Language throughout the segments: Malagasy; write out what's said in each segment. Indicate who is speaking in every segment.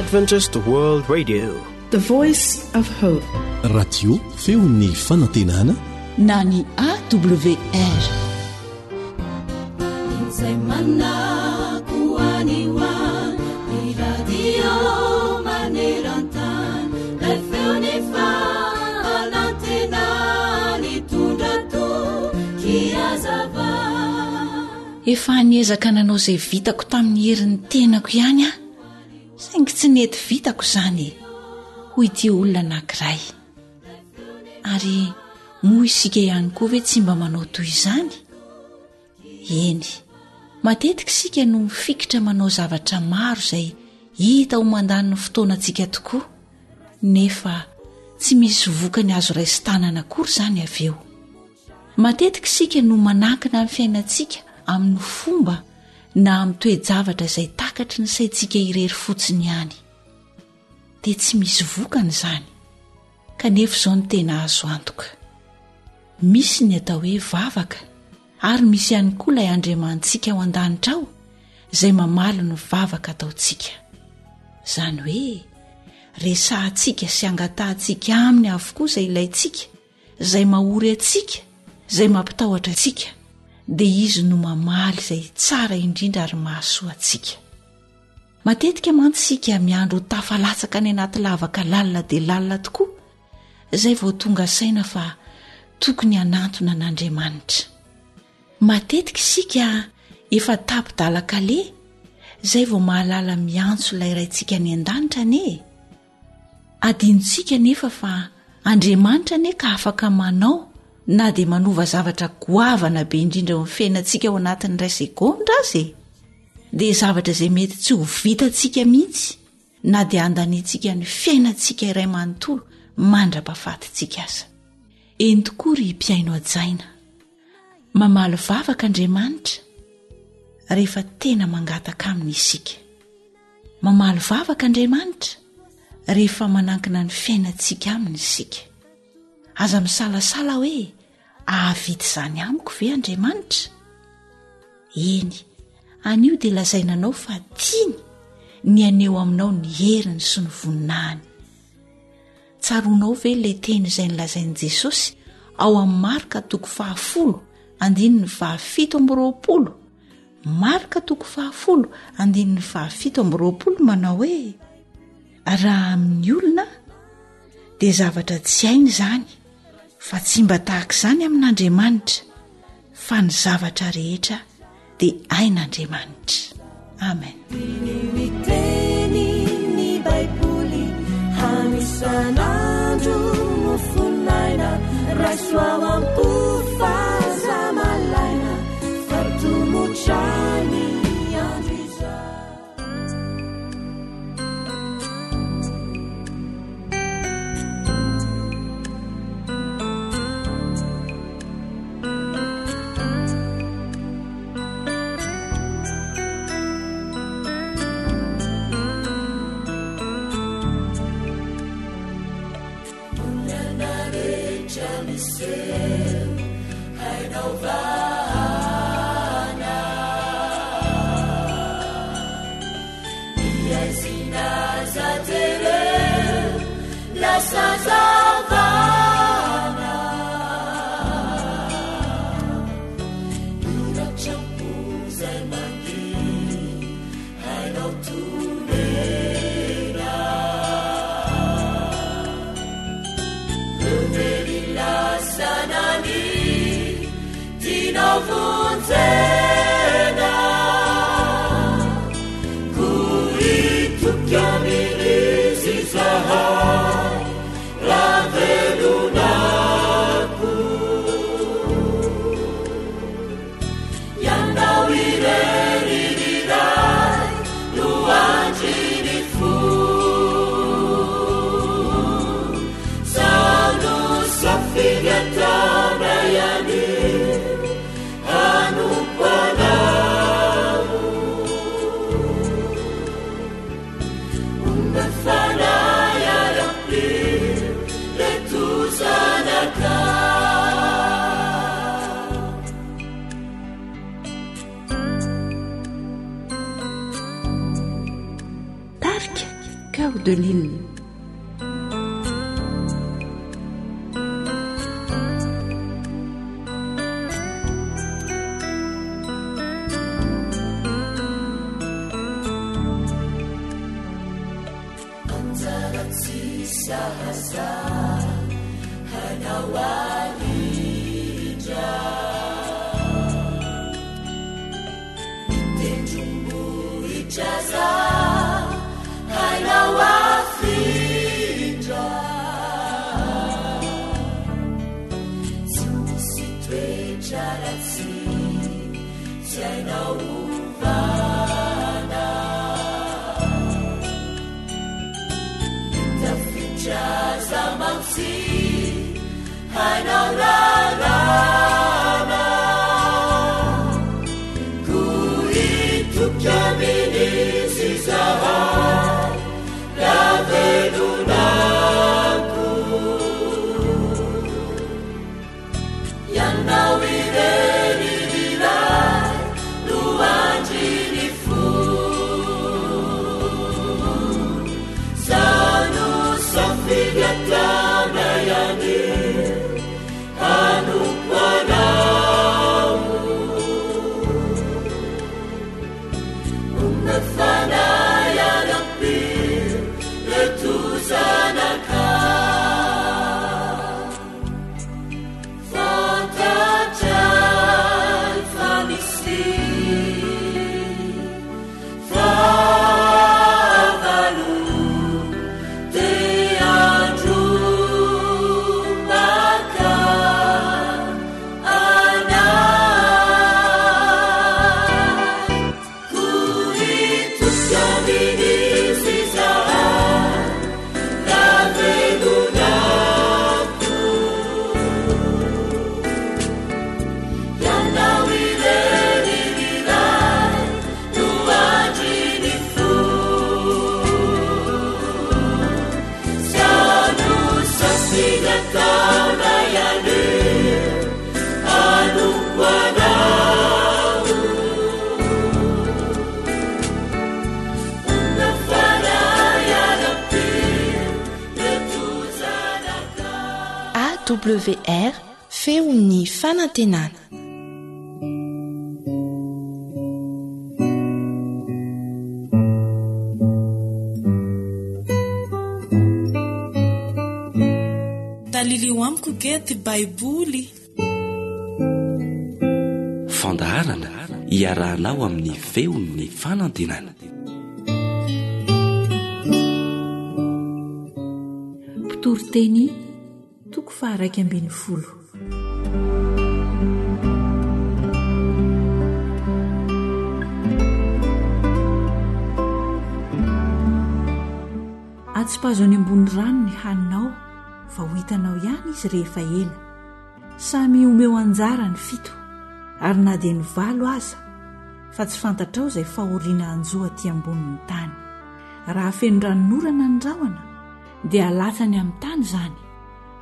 Speaker 1: Adventist World Radio.
Speaker 2: The Voice of Hope.
Speaker 3: Radio feon'ny fanantenana
Speaker 4: na ny AWR.
Speaker 5: Izay manako any ho any, ny radio maneran-tany, ilay feon'ny fanantenana nitondra toky hazava.
Speaker 4: Efa niezaka nanao izay vitako tamin'ny herin'ny tenako ihany aho, saingy tsy nety vitako izany e, hoy ity olona anankiray. Ary moa isika ihany koa ve tsy mba manao toy izany? Eny, matetika isika no mifikitra manao zavatra maro izay hita ho mandany ny fotoanantsika tokoa, nefa tsy misy vokany azo raisin-tanana akory izany avy eo. Matetika isika no manankina ny fiainantsika amin'ny fomba na amin'ny toe-javatra izay takatry ny saintsika irery fotsiny ihany. Dia tsy misy vokany izany. Kanefa izao no tena azo antoka. Misy ny atao hoe vavaka ary misy ihany koa ilay Andriamanitsika ao an-danitra ao izay mamaly ny vavaka ataontsika. Izany hoe resahantsika sy angatahantsika aminy avokoa izay ilaintsika izay mahory antsika, izay mampitahotra antsika, dia Izy no mamaly izay tsara indrindra ary mahasoa antsika. Matetika mantsy isika miandry ho tafalatsaka any anaty lavaka lalina dia lalina tokoa izay vao tonga saina fa tokony hanantona an'Andriamanitra. Matetika isika efa tapi-dalan-kaleha izay vao mahalala miantso ilay Raintsika any an-danitra anie e! Adinontsika anefa fa Andriamanitra anie ka afaka manao na dia manova zavatra goavana be indrindra eo amin'ny fiainantsika ao anatin'ny iray segondra aza e! Dia zavatra izay mety tsy ho vitantsika mihitsy na dia handaniantsika ny fiainantsika iray manontolo mandra-pahafatintsika aza. Eny tokoa ry mpihaino hajaina, mamaly vavaka Andriamanitra rehefa tena mangataka aminy isika. Mamaly vavaka Andriamanitra rehefa manankina ny fiainantsika aminy isika. Aza misalasala hoe ahavita izany amiko ve Andriamanitra? Eny, anio dia lazaina anao fa tiany ny haneho aminao ny heriny sy ny voninahiny. Tsaroanao ve ilay teny izay nolazain'i Jesosy ao amin'ny Marka toko fahafolo andininy fahafito amby roapolo? Marka toko fahafolo andininy fahafito amby roapolo manao hoe raha amin'ny olona dia zavatra tsy hainy izany fa tsy mba tahaka izany amin'Andriamanitra fa ny zavatra rehetra dia hain'Andriamanitra. Amen.
Speaker 2: de l'île.
Speaker 6: AWR feon'ny fanantenana.
Speaker 7: Talilio amiko ge ty Baiboly.
Speaker 3: Fandaharana iarahanao amin'ny feon'ny fanantenana.
Speaker 4: Mpitoriteny toko faha-11. Atsipazo any ambony rano ny haninao fa ho hitanao ihany izy rehefa ela. Samy omeo anjara ny fito ary na dia ny valo aza fa tsy fantatrao izay fahoriana hanjo aty ambonin'ny tany. Raha feno ranonorana ny rahona dia alatsany amin'ny tany izany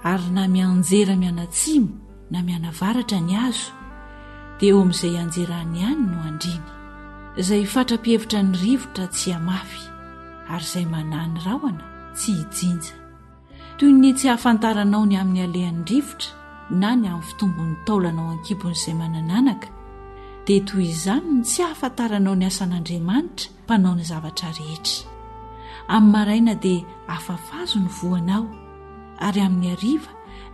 Speaker 4: ary na mianjera mianatsimo na mianavaratra ny hazo dia eo amin'izay ianjerany ihany no andriany. Izay fatra-pihevitra ny rivotra tsy hamafy ary izay manahy ny rahona tsy hijinja. Toy ny tsy ahafantaranao ny amin'ny alehan'ny rivotra na ny amin'ny fitombon'ny taolana ao an-kibon'izay manan'anaka, dia toy izany ny tsy ahafantaranao ny asan'Andriamanitra mpanao ny zavatra rehetra. Amin'ny maraina dia afafazo ny voanao, ary amin'ny hariva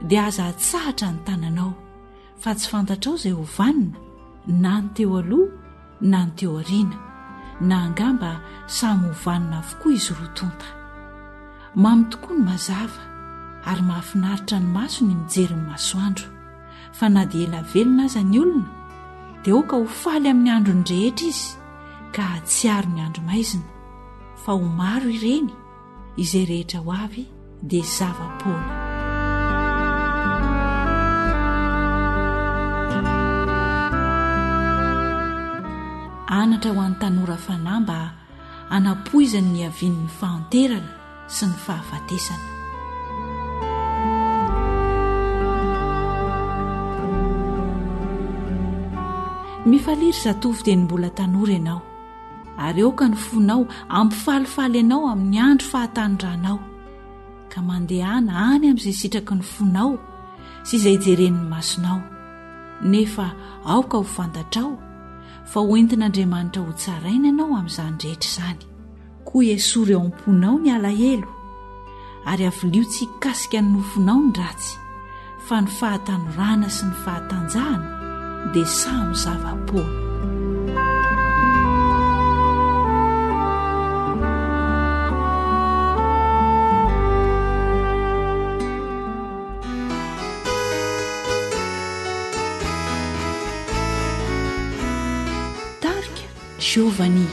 Speaker 4: dia aza atsahatra ny tananao, fa tsy fantatrao izay ho vanona na ny teo aloha na ny teo aoriana, na angamba samy ho vanona avokoa izy roa tonta. Mamy tokoa ny mazava ary mahafinaritra ny maso ny mijery ny masoandro, fa na dia ela velona aza ny olona dia aoka ho faly amin'ny androny rehetra izy ka hahatsiaro ny andro maizina, fa ho maro ireny izay rehetra ho avy dia zava-poana. Anatra ho an'ny tanora fanahy mba hanapoizany ny havian'ny fahanterana sy ny fahafatesana. Mifalia ry zatovo dia ny mbola tanora ianao. Ary aoka ny fonao hampifalifaly anao amin'ny andro fahatanoranao, ka mandehana any amin'izay sitraky ny fonao sy izay jeren'ny masonao, nefa aoka ho fantatrao fa hoentin'Andriamanitra hotsaraina ianao amin'izany rehetra izany. Koa esory ao am-ponao ny alahelo, ary avilio tsy hikasika ny nofonao ny ratsy, fa ny fahatanorana sy ny fahatanjahana dia samy zava-poana. Tarika Giovanni.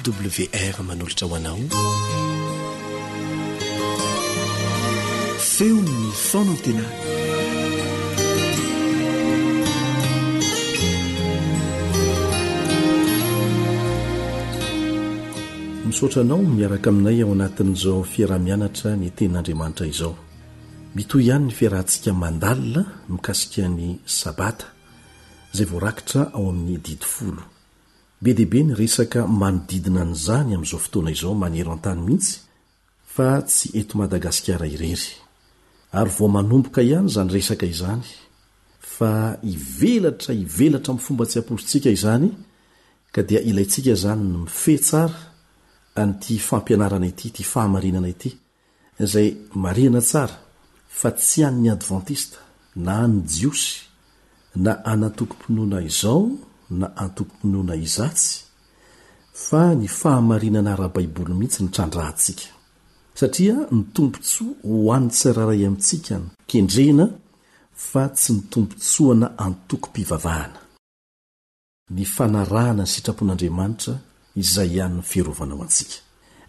Speaker 8: AWR manolotra ho anao Feon'ny fanantenana. Misaotra anao miaraka aminay ao anatin'izao fiaraha-mianatra ny tenin'Andriamanitra izao. Mitohy ihany ny fiarahantsika mandalina mikasika ny Sabata, izay voarakitra ao amin'ny Didy Folo. Be dia be ny resaka manodidina an'izany amin'izao fotoana izao maneran-tany mihitsy fa tsy eto Madagasikara irery. Ary vao manomboka ihany izany resaka izany fa hivelatra hivelatra amin'ny fomba tsy ampoizintsika izany ka dia ilaintsika izany ny mifehy tsara an'ity fampianarana ity, ity fahamarinana ity izay marihana tsara fa tsy an'ny Advantista na an'ny Jiosy na an'antokom-pinoana izao na antokom-pinoana izatsy fa ny fahamarinana ara-baiboly mihitsy no trandrahantsika satria ny tombontsoa ho an'ny tsirairay amintsika no kendrena fa tsy ny tombontsoana antokom-pivavahana. Ny fanarahana ny sitrapon'Andriamanitra izay ihany ny fiarovana ho antsika.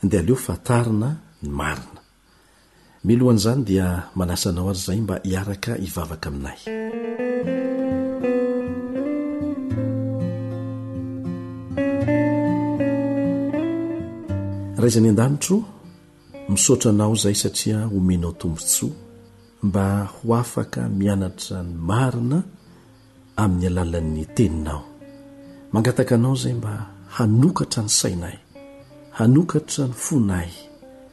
Speaker 8: Dia aleo fantarina ny marina. Milohan'izany dia manasa anao ary izahay mba hiaraka hivavaka aminay. Ray izay any an-danitro, misaotra anao izahay satria omenao tombontsoa mba ho afaka mianatra ny marina amin'ny alalan'ny Teninao. Mangataka Anao izay mba hanokatra ny sainay, hanokatra ny fonay,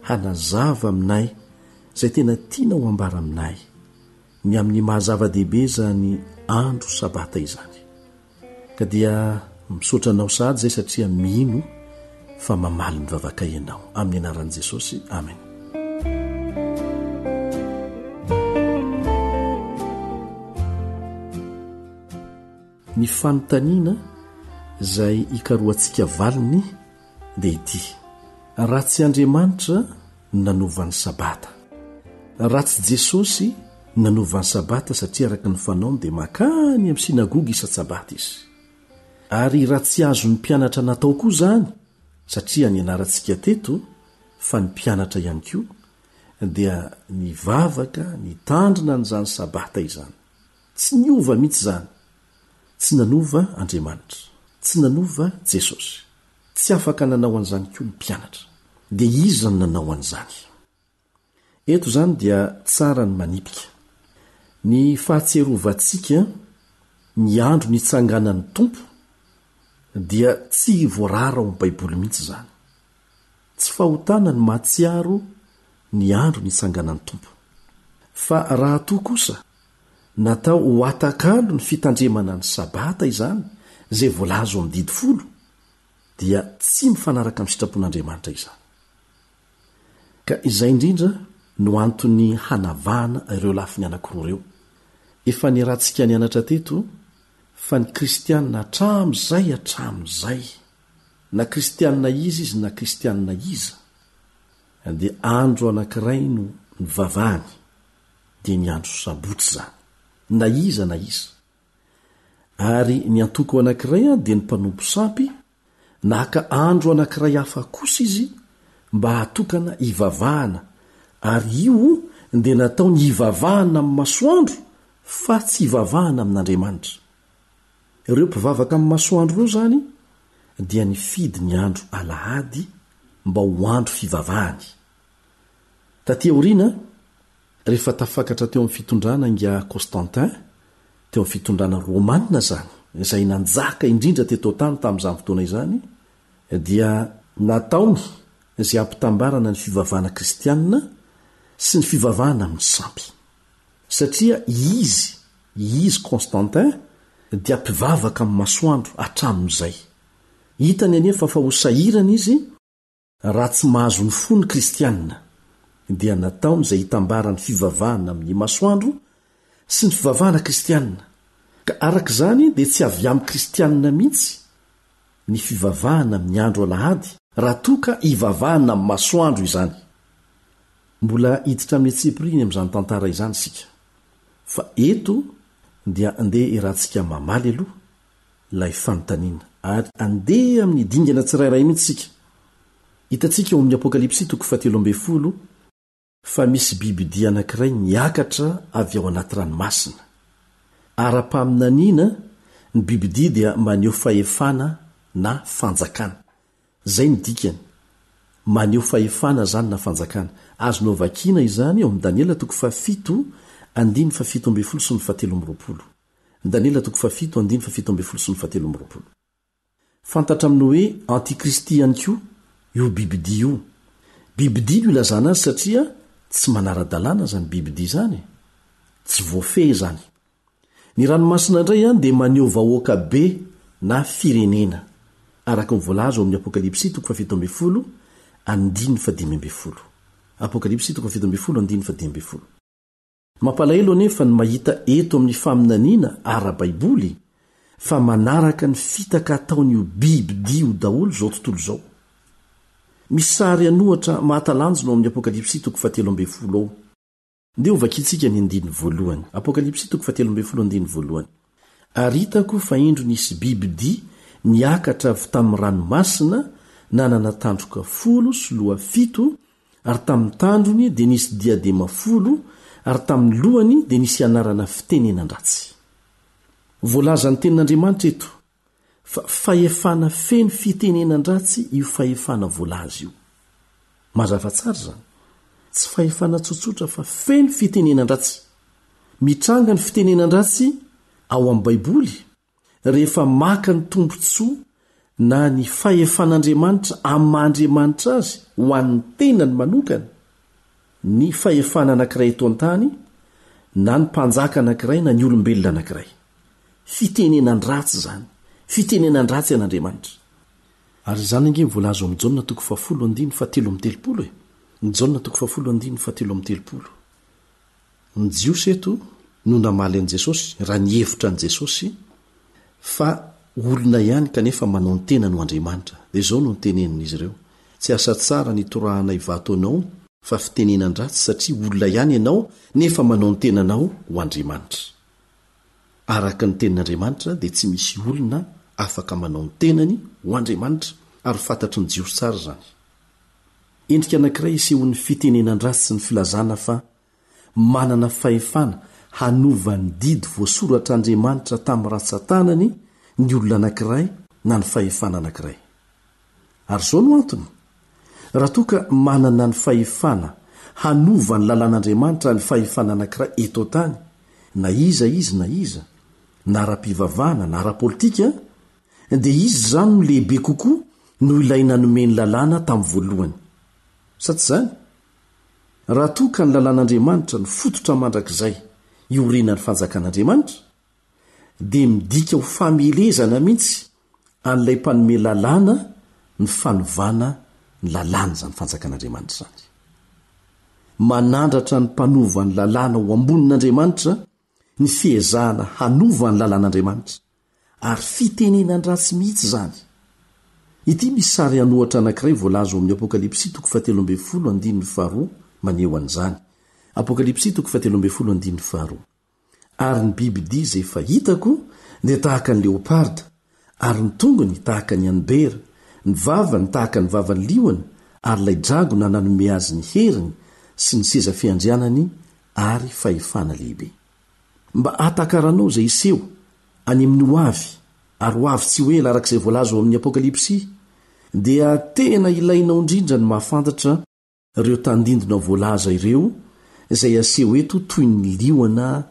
Speaker 8: hanazava aminay izay tena tianao hambara aminay, ny amin'ny maha-zava-dehibe izany andro Sabata izany. Ka dia misaotra Anao sahady izay satria mino fa mamaly ny vavakay Ianao. Amin'ny anaran'i Jesosy, amen. Ny fanontaniana izay ikarohantsika valiny dia ity. Raha tsy Andriamanitra no nanova ny Sabata. Raha tsy Jesosy nanova ny Sabata satria araka ny fanaony dia mankany amin'ny synagoga isan-tsabata izy. Ary raha tsy azon'ny mpianatra natao koa izany satria nianarantsika teto fa ny mpianatra ihany koa dia nivavaka nitandrina an'izany Sabata izany. Tsy niova mihitsy izany. Tsy nanova Andriamanitra. Tsy nanova Jesosy. Tsy afaka nanao an'izany koa ny mpianatra. Dia iza no nanao an'izany? Eto izany dia tsara ny manipika. Ny fahatsiarovantsika ny andro nitsanganan'ny Tompo dia tsy voarara ao amin'ny Baiboly mihitsy izany. Tsy fahotana ny mahatsiaro ny andro nitsanganan'ny Tompo. Fa raha toa kosa natao ho atakalo ny fitandremana ny Sabata izany, izay voalaza ao amin'ny Didy Folo, dia tsy mifanaraka amin'ny sitrapon'Andriamanitra izany. Ka izay indrindra no antony hanavahana ireo lafiny anankiroa ireo. Efa niarahantsika nianatra teto fa ny kristiana hatramin'izay hatramin'izay, na kristiana iza izy na kristiana iza, dia andro anankiray no nivavahany, dia ny andro sabotsy izany, na iza na iza. Ary ny antoko anankiray dia ny mpanompo sampy, naka andro anankiray hafa kosa izy mba hatokana hivavahana, ary io dia nataony hivavahana amin'ny masoandro fa tsy hivavahana amin'Andriamanitra. Ireo mpivavaka amin'ny masoandro ireo izany dia nifidy ny andro alahady mba ho andro fivavahany. Taty aoriana, rehefa tafakatra teo amin'ny fitondrana ingahy Constantin, teo amin'ny fitondrana romana izany, izay nanjaka indrindra teto an-tany tamin'izany fotoana izany, dia nataony izay hampitambarana ny fivavahana kristianina sy ny fivavahana amin'ny sampy. Satria izy, izy Constantin, dia mpivavaka amin'ny masoandro hatramin'izay. Hitany anefa fa ho sahirana izy Raha tsy mahazo ny fo ny kristiana, dia nataony izay hitambaran'ny fivavahana amin'ny masoandro sy ny fivavahana kristiana. Ka araka izany dia tsy avy amin'ny kristiana mihitsy ny fivavahana amin'ny andro alahady raha toa ka ivavahana amin'ny masoandro izany. Mbola hiditra amin'ny antsipiriany amin'izany tantara izany isika. Fa eto dia andeha iarahantsika mamaly aloha ilay fanontaniana, ary andeha amin'ny dingana tsirairay mihitsy isika. Hitantsika ao amin'ny Apokalypsy toko fahatelo ambin'ny folo fa misy bibidia anankiray niakatra avy ao anaty ranomasina. Ara-paminaniana, ny bibidia dia maneho fahefana na fanjakana. Izay no dikany. Maneho fahefana izany na fanjakana. Azonao vakiana izany ao amin'ny Daniela toko fahafito andininy fahafito ambin'ny folo sy ny fahatelo amby roapolo. Daniela toko fahafito andininy fahafito ambin'ny folo sy ny fahatelo amby roapolo. Fantatra amin'ny hoe Antikristy ihany koa io bibidia io. Bibidia no ilazana azy satria tsy manara-dalàna izany bibidia izany e. Tsy voafehy izany. Ny ranomasina indray dia maneho vahoaka be na firenena, araka ny voalaza ao amin'ny Apokalypsy toko fahafito ambin'ny folo andininy fahadimy ambin'ny folo. Apokalypsy toko fahafito ambin'ny folo andininy fahadimy ambin'ny folo. Mampalahelo anefa ny mahita eto amin'ny faminaniana ara-baiboly fa manaraka ny fitaka ataon'io bibidia io daholo izao tontolo izao. Misy sary an'ohatra mahatalanjona ao amin'ny Apokalypsy toko fahatelo ambin'ny folo ao. Ndeha hovakintsika ny andininy voalohany. Apokalypsy toko fahatelo ambin'ny folo andininy voalohany. Ary hitako fa indro nisy bibidia niakatra avy tamin'ny ranomasina nanana tandroka folo sy loha fito Ary tamin'ny tandrony dia nisy diadema folo, ary tamin'ny lohany dia nisy anarana fitenenan-dratsy. Voalazan'ny Tenin'Andriamanitra eto fa fahefana feno fitenenan-dratsy io fahefana voalaza io. Mazava tsara izany. Tsy fahefana tsotsotra fa feno fitenenan-dratsy. Mitranga ny fitenenan-dratsy ao amin'ny Baiboly rehefa maka ny tombontsoa na ny fahefan'Andriamanitra amin'ny maha-Andriamanitra azy ho an'ny tenany manokana, ny fahefana anankiray eto an-tany, na ny mpanjaka anankiray na ny olombelona anankiray. Fitenenan-dratsy izany, fitenenan-dratsy an'Andriamanitra. Ary izany ange no voalaza ao amin'ny Jaona toko fahafolo andininy fahatelo amby telopolo e! Jaona toko fahafolo andininy fahatelo amby telopolo. Ny Jiosy eto no namaly an'i Jesosy, raha nihevitra an'i Jesosy fa olona ihany kanefa manao ny tenany ho Andriamanitra. Dia izao no notenenin'izy ireo, Tsy asa tsara ny itorahanay vato anao fa fitenenan-dratsy satria olona ihany ianao nefa manao ny tenanao ho Andriamanitra. Araka ny tenin'Andriamanitra dia tsy misy olona afaka manao ny tenany ho Andriamanitra ary fantatry ny Jiosy tsara izany. Endrika anankiray isehoan'ny fitenenan-dratsy sy ny filazana fa manana fahefana hanova ny didy voasoratr'Andriamanitra tamin'ny ratsan-tanany ny olona anankiray na ny fahefana anankiray. Ary izao no antony, Raha toa ka manana ny fahefana hanova ny lalàn'Andriamanitra ny fahefana anankiray eto an-tany, na iza izy na iza, na ara-pivavahana na ara-politika, dia izy izany no lehibe kokoa noho ilay nanome ny lalàna tamin'ny voalohany. Sa tsy izany? Raha toa ka ny lalàn'Andriamanitra no fototra mandrakizay iorenan'ny Fanjakan'Andriamanitra, dia midika ho famelezana mihitsy an'ilay mpanome lalàna ny fanovana ny lalàn'izany Fanjakan'Andriamanitra izany. Manandratra ny mpanova ny lalàna ho ambonin'Andriamanitra ny fiezahana hanova ny lalàn'Andriamanitra, ary fitenenan-dratsy mihitsy izany. Ity misy sary an'ohatra anankiray voalaza ao amin'ny Apokalypsy toko fahatelo ambin'ny folo andininy faharoa maneho an'izany. Apokalypsy toko fahatelo ambin'ny folo andininy faharoa. Ary ny bibi-dia izay efa hitako dia tahaka ny leoparda, ary ny tongony tahaka ny an'ny bera, ny vavany tahaka ny vavan'ny liona, ary ilay dragona nanome azy ny heriny sy ny seza fiandrianany ary fahefana lehibe. Mba hahatakaranao izay hiseho any amin'ny ho avy, ary ho avy tsy ho ela araka izay voalaza ao amin'ny Apokalypsy, dia tena ilainao indrindra ny mahafantatra Ireo tandindona voalaza ireo, izay aseho eto toy ny liona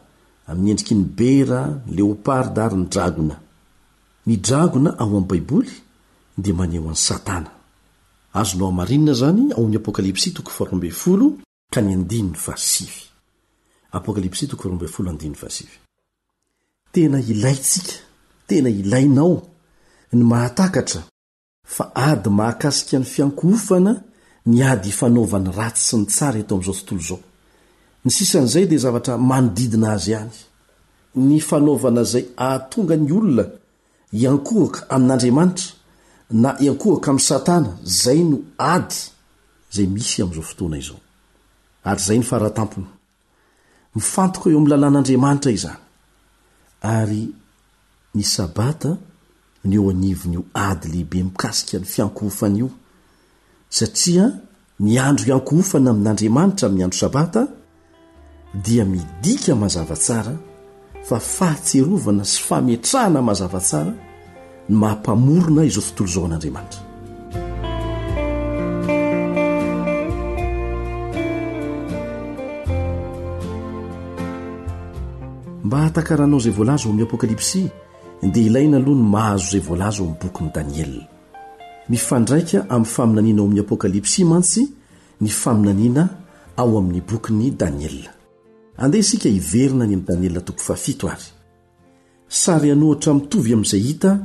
Speaker 8: amin'ny endriky ny bera, ny leoparda ary ny dragona. Ny dragona ao amin'ny Baiboly dia maneho an'i Satana. Azonao hamarinina izany ao amin'ny Apokalypsy toko faharoa ambin'ny folo ka ny andininy fahasivy. Apokalypsy toko faharoa ambin'ny folo andininy fahasivy. Tena ilaintsika, tena ilainao ny mahatakatra fa ady mahakasika ny fiankohofana ny ady ifanaovan'ny ratsy sy ny tsara eto amin'izao tontolo izao. Ny sisan'izay dia zavatra manodidina azy ihany. Ny fanaovana izay hahatonga ny olona hiankohoka amin'Andriamanitra na hiankohoka amin'i Satana, izay no ady izay misy amin'izao fotoana izao. Ary izay ny faratampony. Mifantoka eo amin'ny lalàn'Andriamanitra izany. Ary ny Sabata no eo anivon'io ady lehibe mikasika ny fiankohofana io, satria ny andro iankohofana amin'Andriamanitra amin'ny andro Sabata dia midika mazava tsara fa fahatsiarovana sy fametrahana mazava tsara ny maha Mpamorona izao tontolo izao an'Andriamanitra. Mba hahatakaranao izay voalaza ao amin'ny Apokalypsy, dia ilaina aloha ny mahazo izay voalaza ao amin'ny bokin'i Daniela. Mifandraika amin'ny faminaniana ao amin'ny Apokalypsy mantsy ny faminaniana ao amin'ny bokin'i Daniela. Andeha isika hiverina any amin'i Daniela toko fahafito ary. Sary an'ohatra mitovy amin'izay hita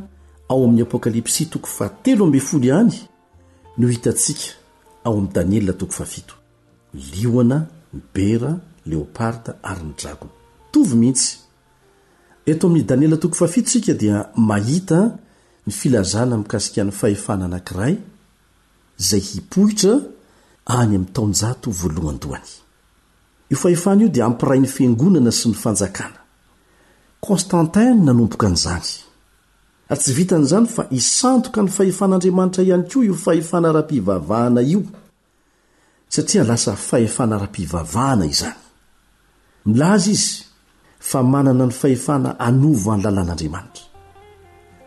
Speaker 8: ao amin'ny Apokalypsy toko fahatelo ambin'ny folo ihany no hitantsika ao amin'ny Daniela toko fahafito. Liona, ny bera, leoparda ary ny dragona. Mitovy mihitsy. Eto amin'ny Daniela toko fahafito isika dia mahita ny filazana mikasika ny fahefana anankiray izay hipoitra any amin'ny taonjato voalohandohany. Io fahefana io dia hampiray ny fiangonana sy ny fanjakana. Constantin no nanomboka an'izany. Ary tsy vitan'izany fa hisandoka ny fahefan'Andriamanitra ihany koa io fahefana ara-pivavahana io, satria lasa fahefana ara-pivavahana izany. Milaza izy fa manana ny fahefana hanova ny lalàn'Andriamanitra.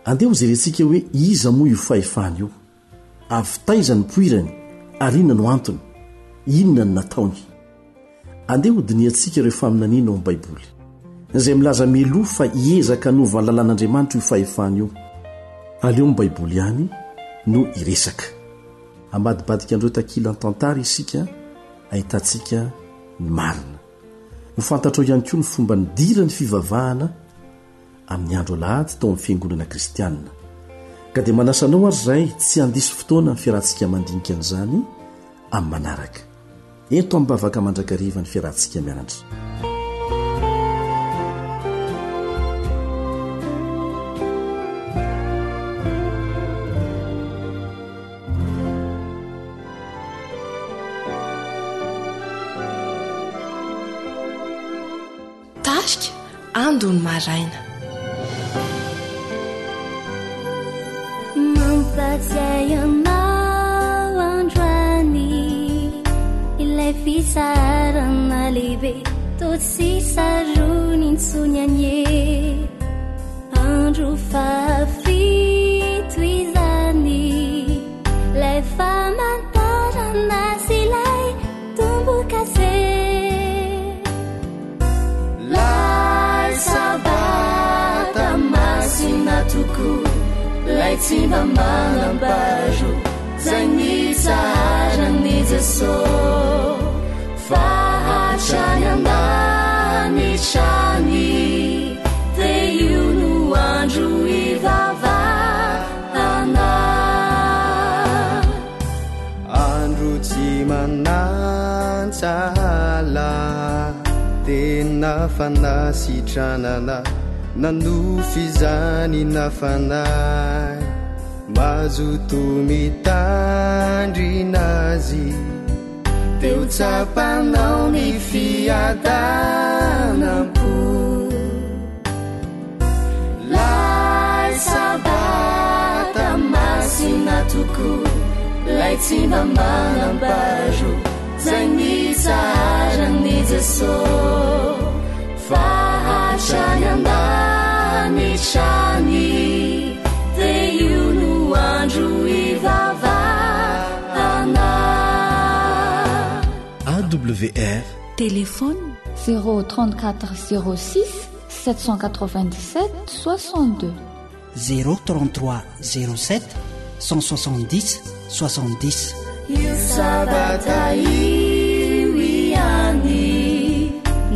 Speaker 8: Andeha hojerentsika hoe iza moa io fahefana io, avy taiza no nipoirany ary inona no antony, inona no nataony. Andeha hodinihantsika ireo faminaniana ao amin'ny Baiboly, izay milaza mialoha fa hiezaka hanova ny lalàn'Andriamanitra io fahefana io. Aleo ny Baiboly ihany no hiresaka. Hamadibadika an'ireo takilan-tantara isika hahitantsika ny marina. Ho fantatrao ihany koa ny fomba nidiran'ny fivavahana amin'ny andro alahady tao amin'ny fiangonana kristianina. Ka dia manasa anao ary izahay tsy handiso fotoana ny fiarahantsika mandinika an'izany amin'ny manaraka. Ento amim-bavaka mandrakariva ny fiarahantsika mianatra.
Speaker 6: Andon'ny maraina.
Speaker 5: Mampatsiahy anao androany ilay fisaharana lehibe toa tsy sarony intsony anie andro fahafito izany ilay famantarana sy ilay Tombo-kase.
Speaker 9: Lay Sabata masina tokoa, lay tsy mba manam-paharoa, zay nitsaharan'i Jeso. Fa hatrany an-danitra any, dia io no andro ivavahana.
Speaker 10: Andro tsy manan-tsahala, tena fanasitranana, nanofy izany na fanahy, mazotoa mitandrina azy, dia ho tsapanao ny fiadanam-po.
Speaker 9: Lay Sabata masina tokoa, lay tsy mba manam-paharoa, zay nitsaharan'i Jeso. Fa hatrany an-danitra any, dia io no andro ivavahana.
Speaker 3: AWR.
Speaker 4: Téléphone
Speaker 11: 034 06 797 62.
Speaker 12: 0 33 07 170 70.
Speaker 9: Io sabata io ihany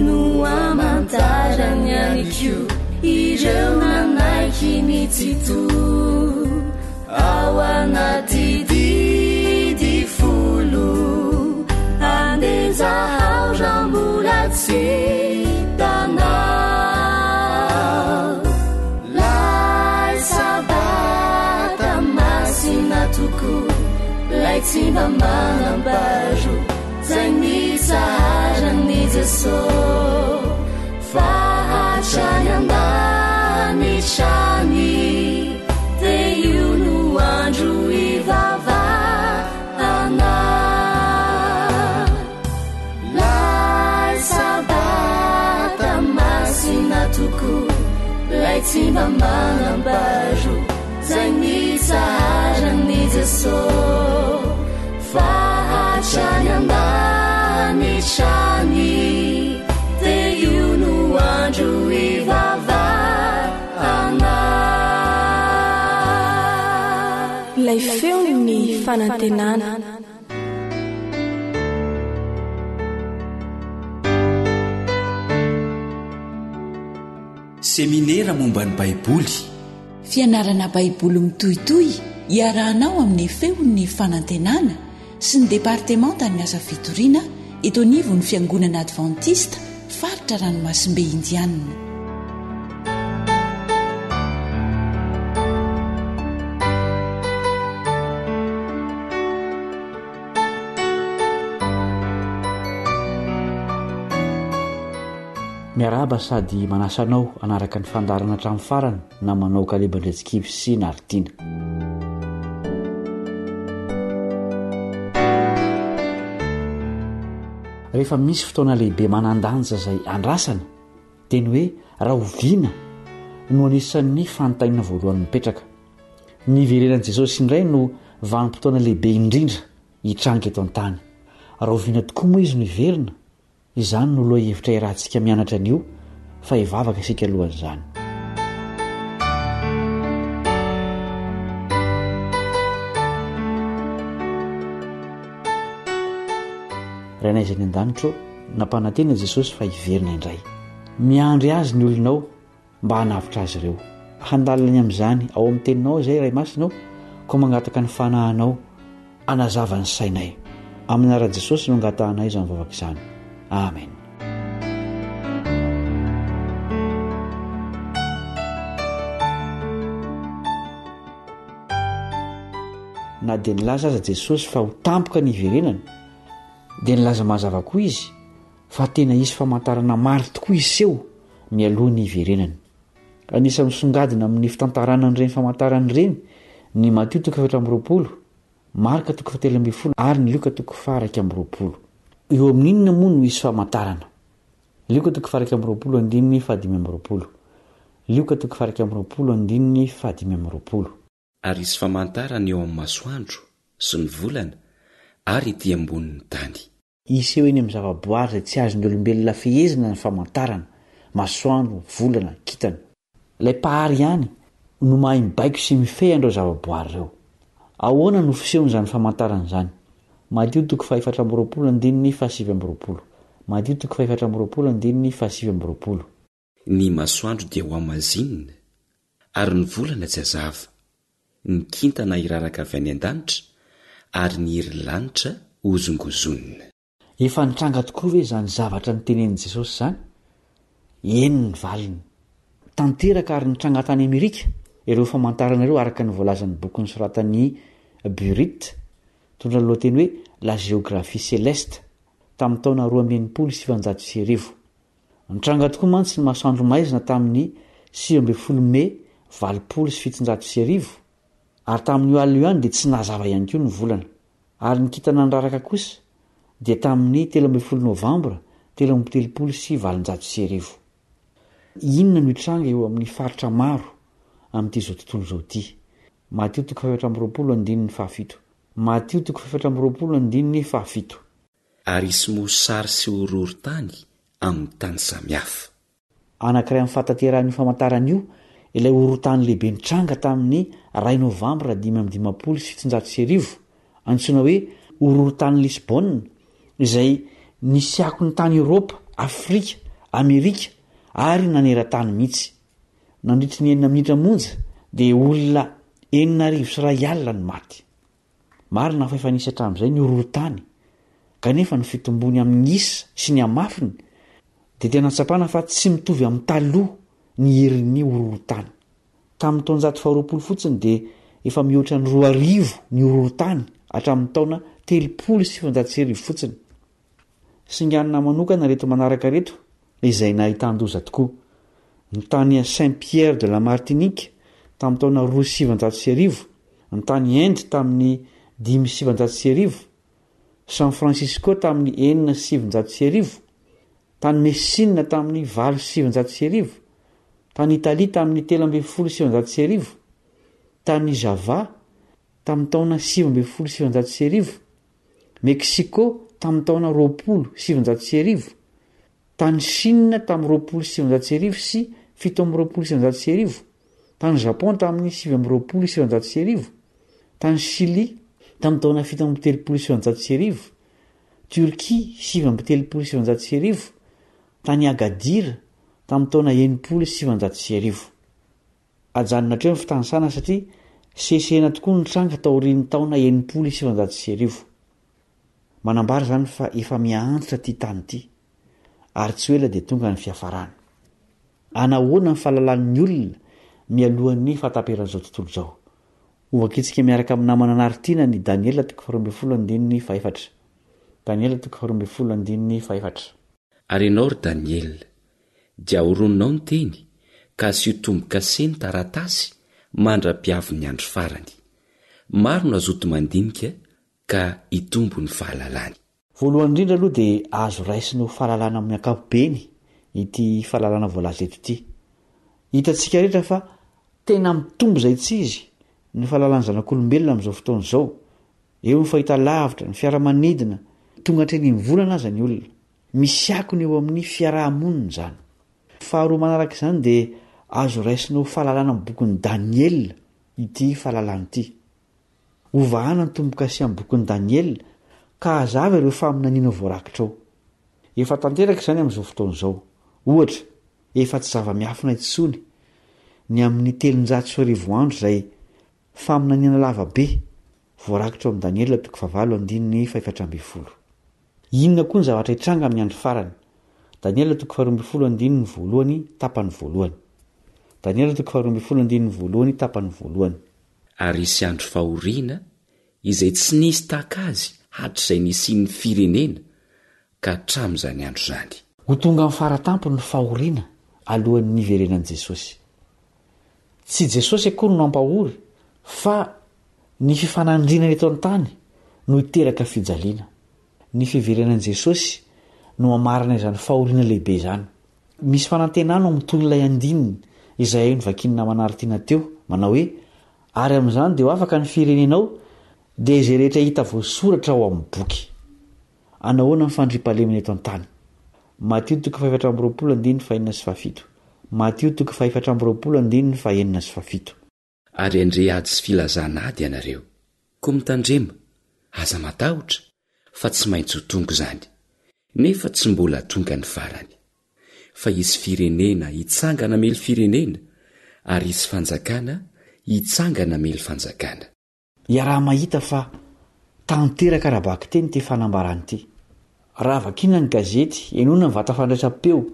Speaker 9: no amantarany ihany koa ireo nanaiky ny Tsitoha ao anaty didy folo andeha zahao raha mbola tsy hitanao lay sabata masina tokoa lay tsy mba manam-paharoa zay nitsaharan'i Jeso fa hatrany an-danitra any dia io no andro ivavahana Lay sabata masina tokoa lay tsy mba manam-paharoa zay nitsaharan'i Jeso fa hatrany an-danitra any dia io no andro ivavahana.
Speaker 6: Ilay feon'ny fanantenana.
Speaker 3: Seminera momba ny Baiboly.
Speaker 4: Fianarana Baiboly mitohitohy iarahanao amin'ny Feon'ny Fanantenana sy ny Departemantan'ny Asa Fitoriana eto anivon'ny Fiangonana Advantista Faritra Ranomasimbe Indianina.
Speaker 13: Miarahaba sady manasa anao hanaraka ny fandaharana hatramin'ny farany namanao Kaleba Andriantsikivy sy Naritiana. Rehefa misy fotoana lehibe manan-danja izay andrasana dia ny hoe rahoviana no anisan'ny fanontaniana voalohany mipetraka. Ny hiverenan'i Jesosy indray no vanim-potoana lehibe indrindra hitranga eto an-tany. Rahoviana tokoa moa izy no hiverina? Izany no lohahevitra iarahantsika mianatra anio fa hivavaka isika alohan'izany. Rainay izay any an-danitra ô, nampanantena Jesosy fa hiverina indray. Miandry Azy ny olonao mba hanavotra azy ireo. Handalina ny amin'izany ao amin'ny Teninao izay, Ray Masina ô, koa mangataka ny Fanahinao hanazava ny sainay. Amin'ny anaran'i Jesosy no angatahanay izany vavaka izany. Amen. Na dia nilaza aza Jesosy fa ho tampoka ny hiverenany, dia nilaza mazava koa izy fa tena hisy famantarana maro tokoa hiseho. mialoha ny hiverenany. Anisan'ny misongadina amin'ny fitantarana an'ireny famantarana ireny ny Matio toko 24, Marka toko fahatelo ambin'ny folo ary ny Lioka toko faha-21. Eo amin'inona moa no hisy famantarana? Lioka toko faha-21 andininy faha-25. Lioka toko faha-21 andininy faha-25.
Speaker 3: Ary hisy famantarana eo amin'ny masoandro sy ny volana ary ety ambonin'ny tany.
Speaker 13: Hiseho eny amin'ny zavaboary izay tsy azon'ny olombelona fehezina ny famantarana, masoandro, volana, kintana. Ilay Mpahary ihany no mahay mibaiko sy mifehy an'ireo zavaboary ireo. Ahoana no fisehon'izany famantarana izany? Matio toko faha-24 andininy faha-29 Matio toko faha-24 andininy faha-29.
Speaker 3: Ny masoandro dia ho hamazinina, ary ny volana tsy hazava, ny kintana hiraraka avy any an-danitra, ary ny herin'ny lanitra hozongozonina.
Speaker 13: Efa nitranga tokoa ve izany zavatra notenenin'i Jesosy izany? Eny ny valiny. Tanteraka ary nitranga tany Amerika ireo famantarana ireo araka ny voalazan'ny boky nosoratan'i Burritt, mitondra ny lohateny hoe La géographie céleste, tamin'ny taona 1962. Nitranga tokoa mantsy ny masoandro maizina tamin'ny 19 Mey 1780, ary tamin'io alina io ihany dia tsy nazava ihany koa ny volana. Ary ny kintana niraraka kosa dia tamin'ny 13 Novambra 1833. Inona no hitranga eo amin'ny faritra maro amin'ity izao tontolo izao ity? Matio toko fahaefatra amby roapolo andininy fahafito. Matio toko fahaefatra amby roapolo andininy fahafito.
Speaker 3: Ary hisy mosary sy horohorontany amin'ny tany samihafa.
Speaker 13: Anankiray amin'ny fahatanterahan'io famantarana io ilay horohorontany lehibe nitranga tamin'ny iray Novambra 1755, antsoina hoe Horohorontanin'i Lisbonne, izay nisy akony tany Eoropa, Afrika, Amerika ary naneran-tany mihitsy. Nandritry ny enina minitra monja dia olona 2100 no maty. Marina fa efa nisy hatramin'izay ny horohorontany, kanefa ny fitombony amin'ny isa sy ny hamafiny dia tena tsapana fa tsy mitovy amin'ny taloha ny herin'ny horohorontany. Tamin'ny taonjato faharoapolo fotsiny dia efa mihoatra ny 2000 ny horohorontany hatramin'ny taona 1930 fotsiny. Singanina manokana ireto manaraka ireto izay nahitan-doza tokoa. Ny tany Saint Pierre de la Martinique tamin'ny taona 1902, ny tany Inde tamin'ny 1905, San Francisco tamin'ny 1906, tany Messina tamin'ny 1908, tany Italia tamin'ny 1913, tany Java tamin'ny taona 1919, Mexico tamin'ny taona 1920, tany Chine tamin'ny 1920 sy 1927, tany Japon tamin'ny 1929, tany Chili tamin'ny taona 1937, Turquie 1939, tany Agadir tamin'ny taona 1960. Ajanona hatreo ny fitanisana satria sesehena tokoa ny tranga taorian'ny taona 1960. Manambara izany fa efa miha-antitra ity tany ity ary tsy ho ela dia tonga ny fiafarany. Anahoana ny fahalalan'ny olona mialohan'ny fahataperan'izao tontolo izao? Hovakintsika miaraka amin'ny namana Naritina ny Daniela toko faharoa ambin'ny folo andininy fahefatra. Daniela toko faharoa ambin'ny folo andininy fahefatra.
Speaker 3: Ary ianao, ry Daniela, Dia ahorononao ny teny, ka asio tombo-kase ny taratasy mandra-piavin'ny andro farany. Maro no hazoto mandinika ka hitombo ny fahalalany.
Speaker 13: Voalohany indrindra aloha dia azo raisina ho fahalalana amin'ny ankapobeny ity fahalalana voalaza eto ity. Hitantsika rehetra fa tena mitombo izay tsy izy ny fahalalan'ny zanak'olombelona amin'izao fotoana izao. Eo ny fahitalavitra, ny fiaramanidina, tonga hatreny amin'ny volana aza ny olona. Misy akony eo amin'ny fiaraha-monina izany. Faharoa manaraka izany dia azo raisina ho fahalalana amin'ny bokin'i Daniela ity fahalalana ity. Hovahana ny tombo-kase amin'ny bokin'i Daniela ka hazava ireo faminaniana voarakitra ao. Efa tanteraka izany amin'izao fotoana izao. Ohatra, efa tsy zava-miafina intsony ny amin'ny 1300 andro izay Faminaniana lava be, voarakitra ao amin'ny Daniela toko fahavalo andininy fahefatra ambin'ny folo. Inona koa ny zavatra hitranga amin'ny andro farany? Daniela toko faharoa ambin'ny folo andininy voalohany tapany voalohany. Daniela toko faharoa ambin'ny folo andininy voalohany tapany voalohany.
Speaker 3: Ary hisy andro fahoriana izay tsy nisy tahaka azy hatrizay nisian'ny firenena ka hatramin'izany andro izany.
Speaker 13: Ho tonga amin'ny fara tampony ny fahoriana. alohan'ny hiverenan'i Jesosy. Tsy Jesosy akory no hampahory fa ny fifanandrinana eto an-tany no hiteraka fijaliana. Ny fiverenan'i Jesosy no hamarana izany fahoriana lehibe izany. Misy fanantenana ao amin'ny tohin'ilay andininy izay novakian'ny namana Artina teo, manao hoe, Ary amin'izany dia ho afaka ny firenenao, dia izay rehetra hita voasoratra ao amin'ny boky. Anahoana ny fandriampahalemana eto an-tany? Matio toko fahefatra amby roapolo andininy fahenina sy fahafito Matio toko fahefatra amby roapolo andininy fahenina sy fahafito.
Speaker 3: Ary handre ady sy filazana ady ianareo. Koa mitandrema, aza matahotra, fa tsy maintsy ho tonga izany, nefa tsy mbola tonga ny farany. Fa hisy firenena hitsangana hamely firenena, ary hisy fanjakana hitsangana hamely fanjakana.
Speaker 13: Iaraha-mahita fa tanteraka ara-bakiteny ity fanambarana ity. Raha vakiana ny gazety, henoina ny vata fandraisam-peo,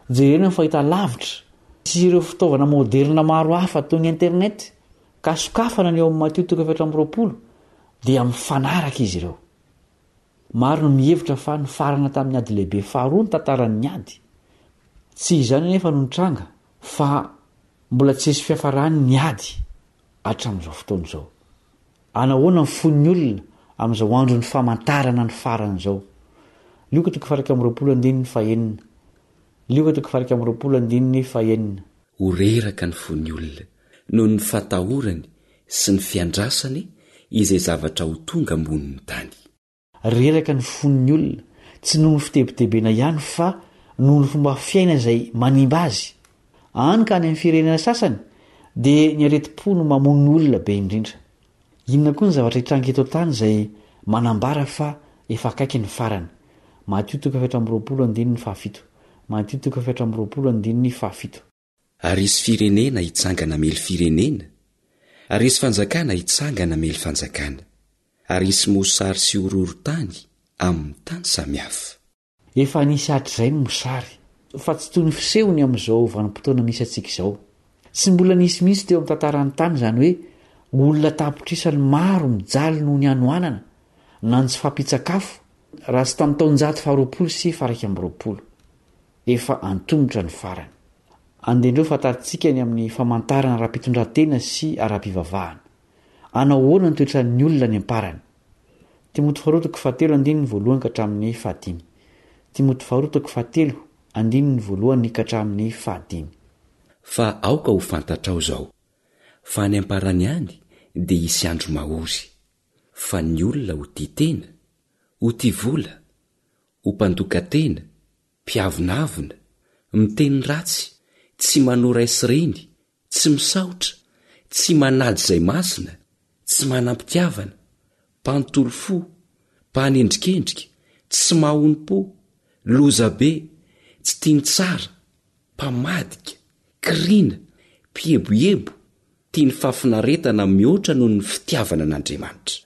Speaker 13: jerena ny fahitalavitra, sy ireo fitaovana maoderina maro hafa toy ny internet, ka sokafana ny ao amin'ny Matio toko 24, dia mifanaraka izy ireo. Maro no mihevitra fa nifarana tamin'ny Ady Lehibe Faharoa ny tantaran'ny ady. Tsy izany anefa no nitranga, fa mbola tsy nisy fiafarany ny ady hatramin'izao fotoana izao. Anahoana ny fon'ny olona amin'izao andron'ny famantarana ny farany izao? Lioka toko faha-21 andininy fahenina. Lioka toko faha-21 andininy fahenina.
Speaker 3: Ho reraka ny fon'ny olona noho ny fatahorany sy ny fiandrasany izay zavatra ho tonga ambonin'ny tany.
Speaker 13: Reraka ny fon'ny olona, tsy noho ny fitebitebena ihany fa noho ny fomba fiaina izay manimba azy. Hany ka any amin'ny firenena sasany dia ny aretim-po no mamono olona be indrindra. Inona koa ny zavatra hitranga eto an-tany izay manambara fa efa akaiky ny farany? Matio toko 24 andininy fahafito Matio toko 24 andininy fahafito.
Speaker 3: Ary hisy firenena hitsangana hamely firenena, ary hisy fanjakana hitsangana hamely fanjakana, ary hisy mosary sy horohorontany amin'ny tany samihafa.
Speaker 13: Efa nisy hatrizay ny mosary, fa tsy toy ny fisehony amin'izao vanim-potoana misy antsika izao. Tsy mbola nisy mihitsy teo amin'ny tantaran'ny tany izany hoe olona tapitrisany maro mijaly noho ny hanoanana na ny tsy fahampian-tsakafo, raha tsy tamin'ny taonjato faharoapolo sy faha-21. Efa antomotra ny farany. Andeha indreo fantarintsika ny amin'ny famantarana ara-pitondran-tena sy ara-pivavahana. Hanao ahoana ny toetran'ny olona any am-parany? Timoty faharoa toko fahatelo andininy voalohany ka hatramin'ny fahadimy. Timoty faharoa toko fahatelo andininy voalohany ka hatramin'ny fahadimy.
Speaker 3: Fa aoka ho fantatrao izao, fa any am-parany any dia hisy andro mahory, fa ny olona ho tia tena, ho tia vola, ho mpandoka tena, mpiavonavona, miteny ratsy, tsy manoa ray sy reny, tsy misaotra, tsy manaja izay masina, tsy manam-pitiavana, mpanontolo fo, mpanendrikendrika, tsy mahonom-po, lozabe, tsy tia ny tsara, mpamadika, kiriana, mpieboebo, tia ny fahafinaretana mihoatra noho ny fitiavana an'Andriamanitra.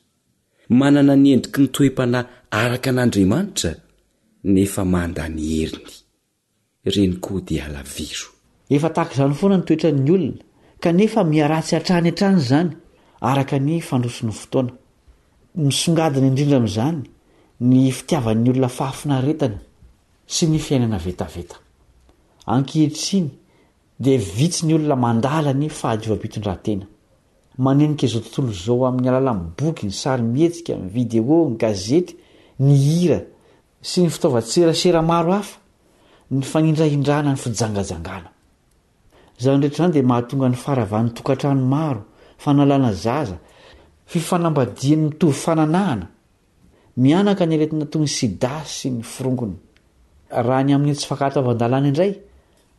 Speaker 3: Manana ny endriky ny toe-panahy araka an'Andriamanitra nefa manda ny heriny. Ireny koa dia halaviro.
Speaker 13: Efa tahaka izany foana ny toetran'ny olona, kanefa miharatsy hatrany hatrany izany araka ny fandroson'ny fotoana. Misongadina indrindra amin'izany ny fitiavan'ny olona fahafinaretana sy ny fiainana vetaveta. Ankehitriny dia vitsy ny olona mandala ny fahadiovam-pitondrantena. Manenika izao tontolo izao amin'ny alalan'ny boky, ny sarimihetsika, ny video, ny gazety, ny hira sy ny fitaovan-tserasera maro hafa, ny fanindrahindrana ny fijangajangana. Izany rehetra izany dia mahatonga ny faharavan'ny tokantrano maro, fanalana zaza, fifanambadian'ny mitovy fananahana, Mihanaka ny aretina toy ny sida sy ny forongony. Raha ny amin'ny tsy fankatoavan-dalàna indray,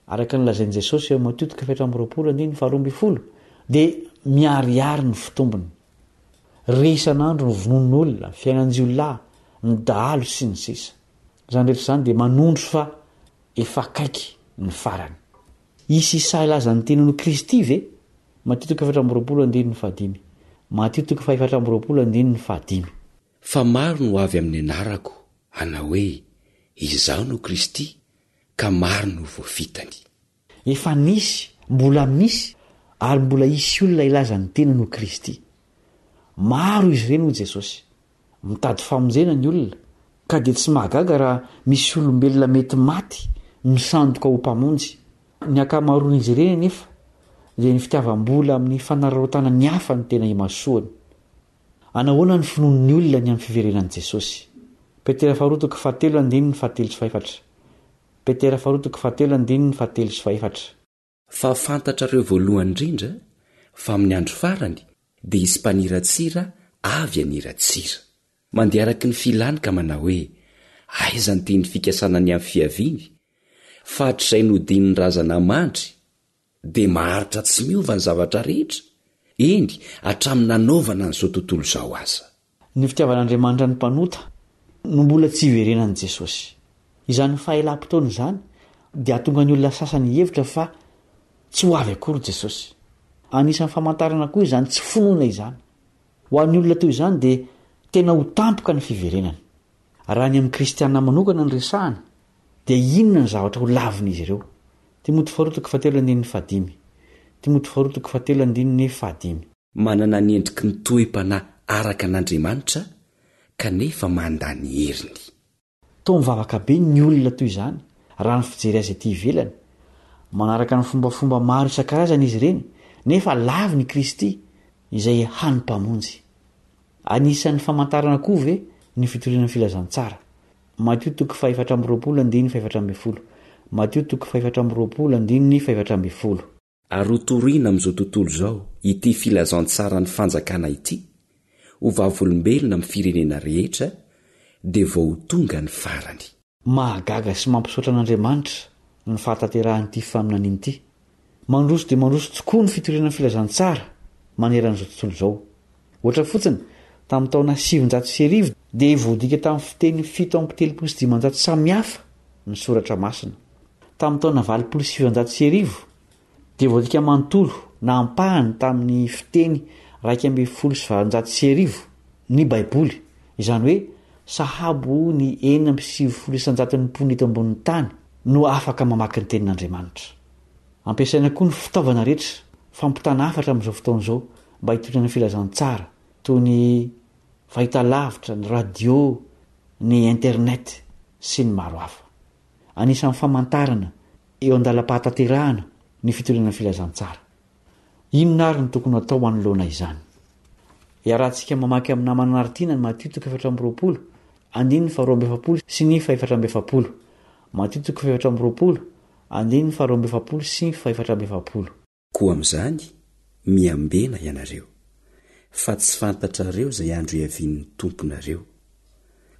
Speaker 13: araka ny lazain'i Jesosy eo amin'ny Matio toko 24 andininy faharoa ambin'ny folo, dia miharihary ny fitombony. Re isan'andro ny vonoan'olona, ny fiainan-jiolahy, ny dahalo, sy ny sisa. Izany rehetra izany dia manondro fa efa akaiky ny farany. Hisy sahy hilaza ny tenany ho Kristy ve? Matio toko 24 andininy fahadimy Matio toko fahefatra amby roapolo andininy fahadimy.
Speaker 3: Fa maro no ho avy amin'ny anarako, hanao hoe, Izaho no Kristy, ka maro no ho voafitany.
Speaker 13: Efa nisy, mbola misy, ary mbola hisy olona hilaza ny tenany ho Kristy. Maro izy ireny hoy Jesosy. Mitady famonjena ny olona, ka dia tsy mahagaga raha misy olombelona mety maty misandoka ho mpamonjy. Ny ankamaroan'izy ireny anefa dia ny fitiavam-bola amin'ny fanararaotana ny hafa no tena imasoany. Anahoana ny finoan'ny olona ny amin'ny fiverenan'i Jesosy? Petera faharoa toko fahatelo andininy fahatelo sy fahefatra Petera faharoa toko fahatelo andininy fahatelo sy fahefatra.
Speaker 3: Fa fantatrareo voalohany indrindra fa amin'ny andro farany dia hisy mpaniratsira avy haniratsira. Mandeha araka ny filany ka manao hoe, Aiza ny teny fikasana ny amin'ny fiaviany? Fa hatrizay nodian'ny razana mandry, dia maharitra tsy miova ny zavatra rehetra, eny, hatramin'ny nanaovana an'izao tontolo izao aza.
Speaker 13: Ny fitiavan'Andriamanitra ny mpanota no mbola tsy iverenan'i Jesosy. Izany fahelam-potoana izany dia hahatonga ny olona sasany hihevitra fa tsy ho avy akory Jesosy. Anisan'ny famantarana koa izany tsy finoana izany. Ho an'ny olona toy izany dia tena ho tampoka ny fiverenany. Raha ny amin'ny kristiana manokana no resahana dia inona ny zavatra ho lavin'izy ireo? Timoty faharoa toko fahatelo andininy fahadimy Timoty faharoa toko fahatelo andininy fahadimy.
Speaker 3: Manana ny endriky ny toe-panahy araka an'Andriamanitra kanefa mandà ny heriny.
Speaker 13: Toa mivavaka be ny olona toy izany raha ny fijery azy ety ivelany. Manaraka ny fombafomba maro isan-karazany izy ireny nefa laviny i Kristy izay hany Mpamonjy. Anisan'ny famantarana koa ve ny fitoriana ny filazantsara? Matio toko fahefatra amby roapolo andininy fahefatra ambin'ny folo Matio toko fahefatra amby roapolo andininy fahefatra ambin'ny folo.
Speaker 3: Ary hotorina amin'izao tontolo izao ity filazantsaran'ny fanjakana ity, ho vavolombelona amin'ny firenena rehetra, dia vao ho tonga ny farany.
Speaker 13: Mahagaga sy mampisaotra an'Andriamanitra ny fahatanterahan'ity faminaniana ity. Mandroso dia mandroso tokoa ny fitoriana ny filazantsara manerana izao tontolo izao. Ohatra fotsiny, tamin'ny taona 1900 dia voadika tamin'ny fiteny 537 samihafa ny soratra masina. Tamin'ny taona 1980 dia voadika manontolo na ampahany tamin'ny fiteny 1811 ny Baiboly, izany hoe sahabo ny 96 isan-jaton'ny mponina eto ambonin'ny tany no afaka mamaky ny Tenin'Andriamanitra. Ampiasaina koa ny fitaovana rehetra fampitana hafatra amin'izao fotoana izao mba hitoriana ny filazantsara, toy ny fahitalavitra, ny radio, ny internet, sy ny maro hafa. Anisan'ny famantarana eo an-dalam-pahatanterahana ny fitoriana ny filazantsara. Inona àry no tokony hatao manoloana izany? Iarahantsika mamaky amin'ny namana Nartiana ny Matio toko 24, andininy faharoa amby efapolo sy ny fahefatra amby efapolo. Matio toko fahefatra amby roapolo, andininy faharoa amby efapolo sy fahefatra amby efapolo.
Speaker 3: Koa amin'izany, miambena ianareo, fa tsy fantatrareo izay andro hiavian'ny Tomponareo.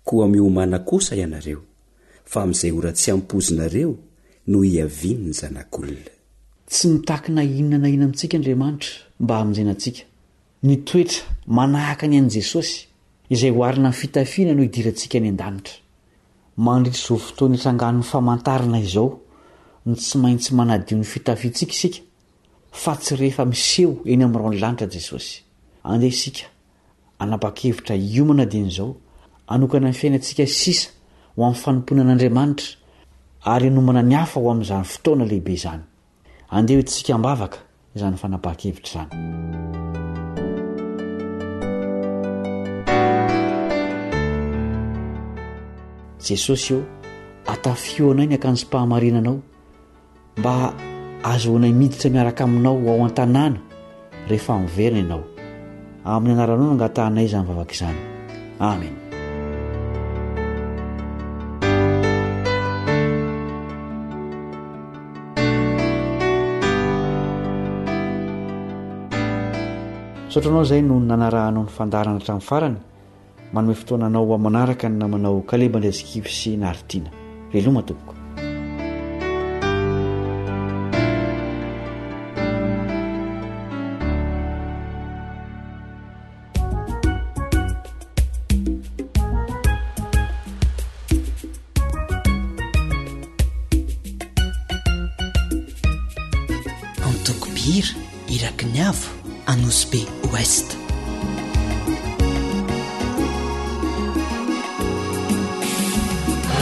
Speaker 3: Koa miomàna kosa ianareo, fa amin'izay ora tsy ampoizinareo no hiavian'ny Zanak'olona.
Speaker 13: Tsy mitaky na inona na inona amintsika Andriamanitra mba hamonjena antsika. Ny toetra manahaka ny an'i Jesosy, izay oharina amin'ny fitafiana no hidirantsika any an-danitra. Mandritra izao fotoana itrangan'ny famantarana izao no tsy maintsy manadio ny fitafiantsika isika fa tsy rehefa miseho eny amin'ny rahon'ny lanitra Jesosy. Andeha isika hanapa-kevitra hiomana dieny izao, hanokana ny fiainantsika sisa ho amin'ny fanompoana an'Andriamanitra ary hanomana ny hafa ho amin'izany fotoana lehibe izany. Andeha hoentintsika am-bavaka izany fanapahan-kevitra izany. Jesosy ô, atafio anay ny akanjom-pahamarinanao mba ahazoanay miditra miaraka aminao ho ao an-tanàna rehefa miverina ianao. Amin'ny anaranao no angatahanay izany vavaka izany. Amen. Misaotra anao izay no nanarahanao ny fandaharana hatramin'ny farany. Manome fotoana anao ho manaraka ny namanao Kaleba Andriantsikivy sy Naritina. Veloma tompoko.
Speaker 12: Antoko mpihira Iraky ny Avo, Anosibe Ouest.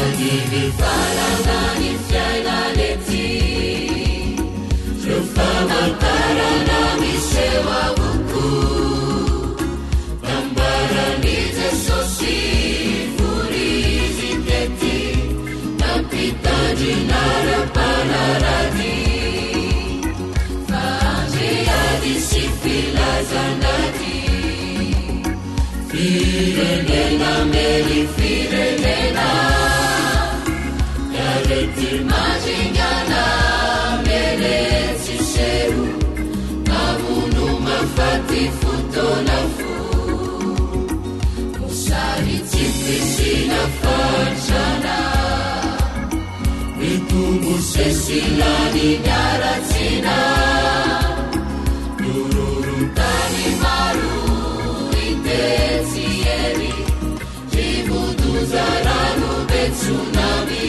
Speaker 9: Adidy-valana ny fiainana ety Ireo famantarana miseho avokoa Nambaran'i Jesosy fony Izy tety Nampitandrina ireo mpanaradia. fa ty fotoana fohy. Mosary tsy fisiana fahantrana. Mitombo sesilany ny haratsiana. Horohoron-tany maro hitetsy ery. Rivo-doza rano be tsunami.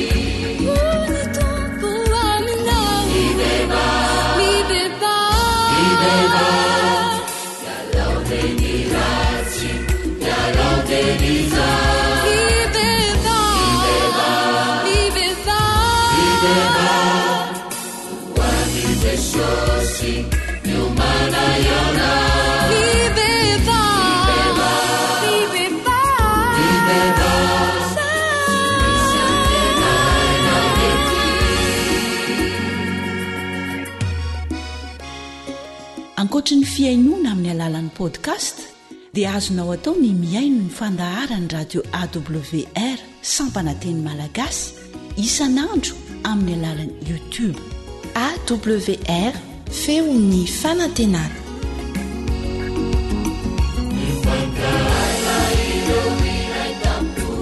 Speaker 5: Hoy ny Tompo aminao.
Speaker 9: Mibebaha.
Speaker 5: Mibebaha.
Speaker 9: Mibebaha. Ialao dia ny ratsy, ialao dia ny zaza.
Speaker 5: Mibebaha.
Speaker 9: Mibebaha.
Speaker 5: Mibebaha.
Speaker 9: Mibebaha. Ho an'i Jesosy, miomàna hihaona.
Speaker 5: Mibebaha.
Speaker 9: Mibebaha.
Speaker 5: Mibebaha.
Speaker 9: Mibebaha. Tsy misy antenaina ety.
Speaker 4: Ankoatry ny fihainoana amin'ny alalan'ny podcast dia azonao atao ny mihaino ny fandaharan'ny radio AWR sampana teny malagasy isan'andro amin'ny alalan'ny YouTube.
Speaker 6: AWR, feon'ny fanantenana.
Speaker 9: Mifankahala ireo iray tampo,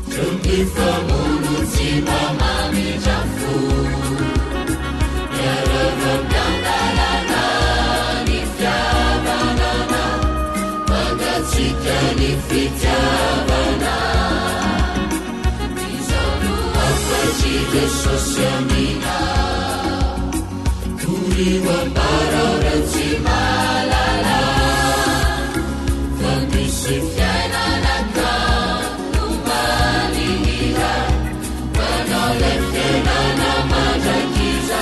Speaker 9: Ireo mpifamono tsy mba mamindra fo. Miaraka miandalana ny fihavanana, Mangatsiaka ny fitiavana. Izao no hafatr'i Jesosy aminao, Torio ambarao ireo tsy mahalala, Fa misy fiainana kanto malihira, Ho anao ilay fiainana mandrakizay.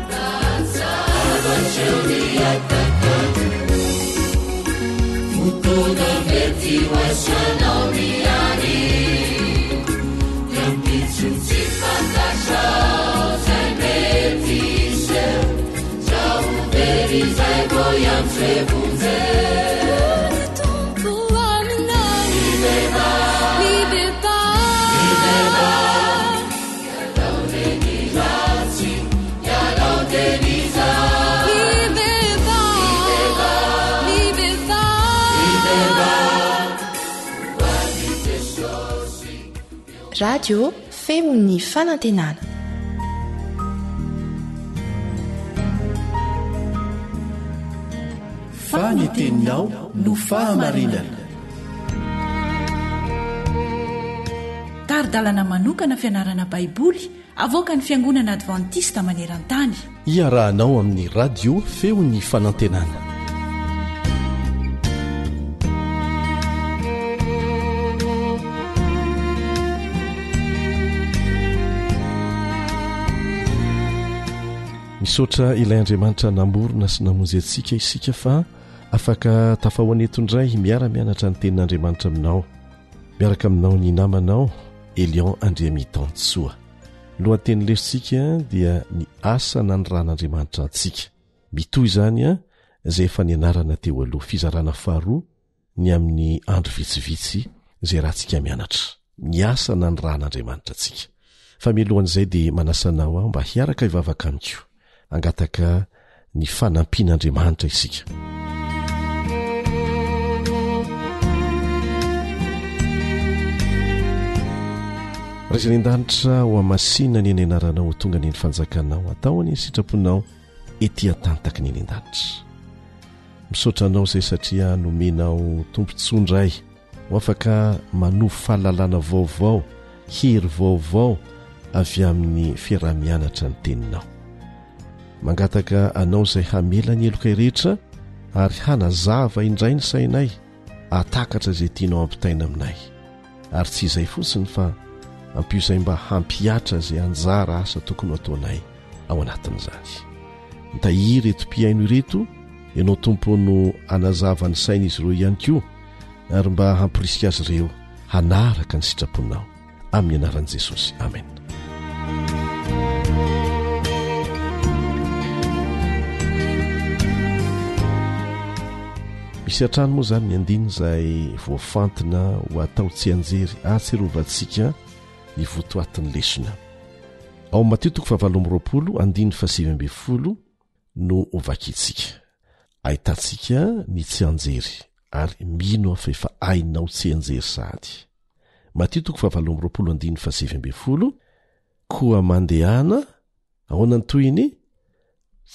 Speaker 9: Nahatsapa hatreo ny hatakako, Fotoana mety ho asianao ihany, Ny ampitso tsy fantatrao izay mety hiseho, Sao ho very izay vao hiantso hoe vonjeo.
Speaker 5: Hoy ny Tompo aminao.
Speaker 9: Mibebaha.
Speaker 5: Mibebaha.
Speaker 9: Mibebaha. Ialao re ny ratsy, ialao dia ny zaza.
Speaker 5: Mibebaha.
Speaker 9: Mibebaha.
Speaker 5: Mibebaha.
Speaker 9: Ho an'i Jesosy.
Speaker 6: Radio Feon'ny Fanantenana.
Speaker 8: Fa ny teninao no fahamarinana.
Speaker 4: Tari-dalana manokana fianarana Baiboly avoakan'ny Fiangonana Advantista maneran-tany.
Speaker 8: Iarahanao amin'ny Radio Feon'ny Fanantenana. Misaotra ilay Andriamanitra namorona sy namonjy antsika isika fa afaka tafahoana eto indray miara-mianatra ny tenin'Andriamanitra aminao. Miaraka aminao ny namanao Elion Andriamitansoa. Lohateny lesotsika dia ny asa nanoran'Andriamanitra antsika. Mitohy izany izay efa nianarana teo aloha, fizarana faharoa ny amin'ny andro vitsivitsy izay ratsika mianatra. Ny asa nanoran'Andriamanitra antsika. Fa mialohan'izay dia manasa anao aho mba hiaraka hivavaka amiko. Hangataka ny fanampian'Andriamanitra isika. Ray izay any an-danitra, ho hamasina anie ny anaranao, ho tonga anie ny fanjakanao, atao anie ny sitraponao ety an-tany tahaka ny any an-danitra. Misaotra anao izay satria nomenao tombontsoa indray Ho afaka manovo fahalalana vaovao, hery vaovao avy amin'ny fiaraha-mianatra ny Teninao. Mangataka Anao izay hamela ny helokay rehetra ary hanazava indray ny sainay hahatakatra izay tianao hampitaina aminay. Ary tsy izay fotsiny fa ampio izay mba hampihatra izay anjara asa tokony ho ataonay ao anatin'izany. Mitahiry ireto mpihaino ireto, Ianao Tompo no hanazava ny sain'izy ireo ihany koa ary mba hamporisika azy ireo hanaraka ny sitraponao. Amin'ny anaran'i Jesosy. Amen. Misy hatrany moa izany ny andiny izay voafantina ho atao tsianjery ahatsiarovantsika ny votoatin'ny lesona. Ao Matio toko fahavalo amby roapolo andininy fahasivy ambin'ny folo. no hovakintsika. Ahitantsika ny tsianjery ary mino aho fa efa hainao tsianjery sahady. Matio toko fahavalo amby 20 andininy faha-19, Koa mandehana, ahoana ny tohiny?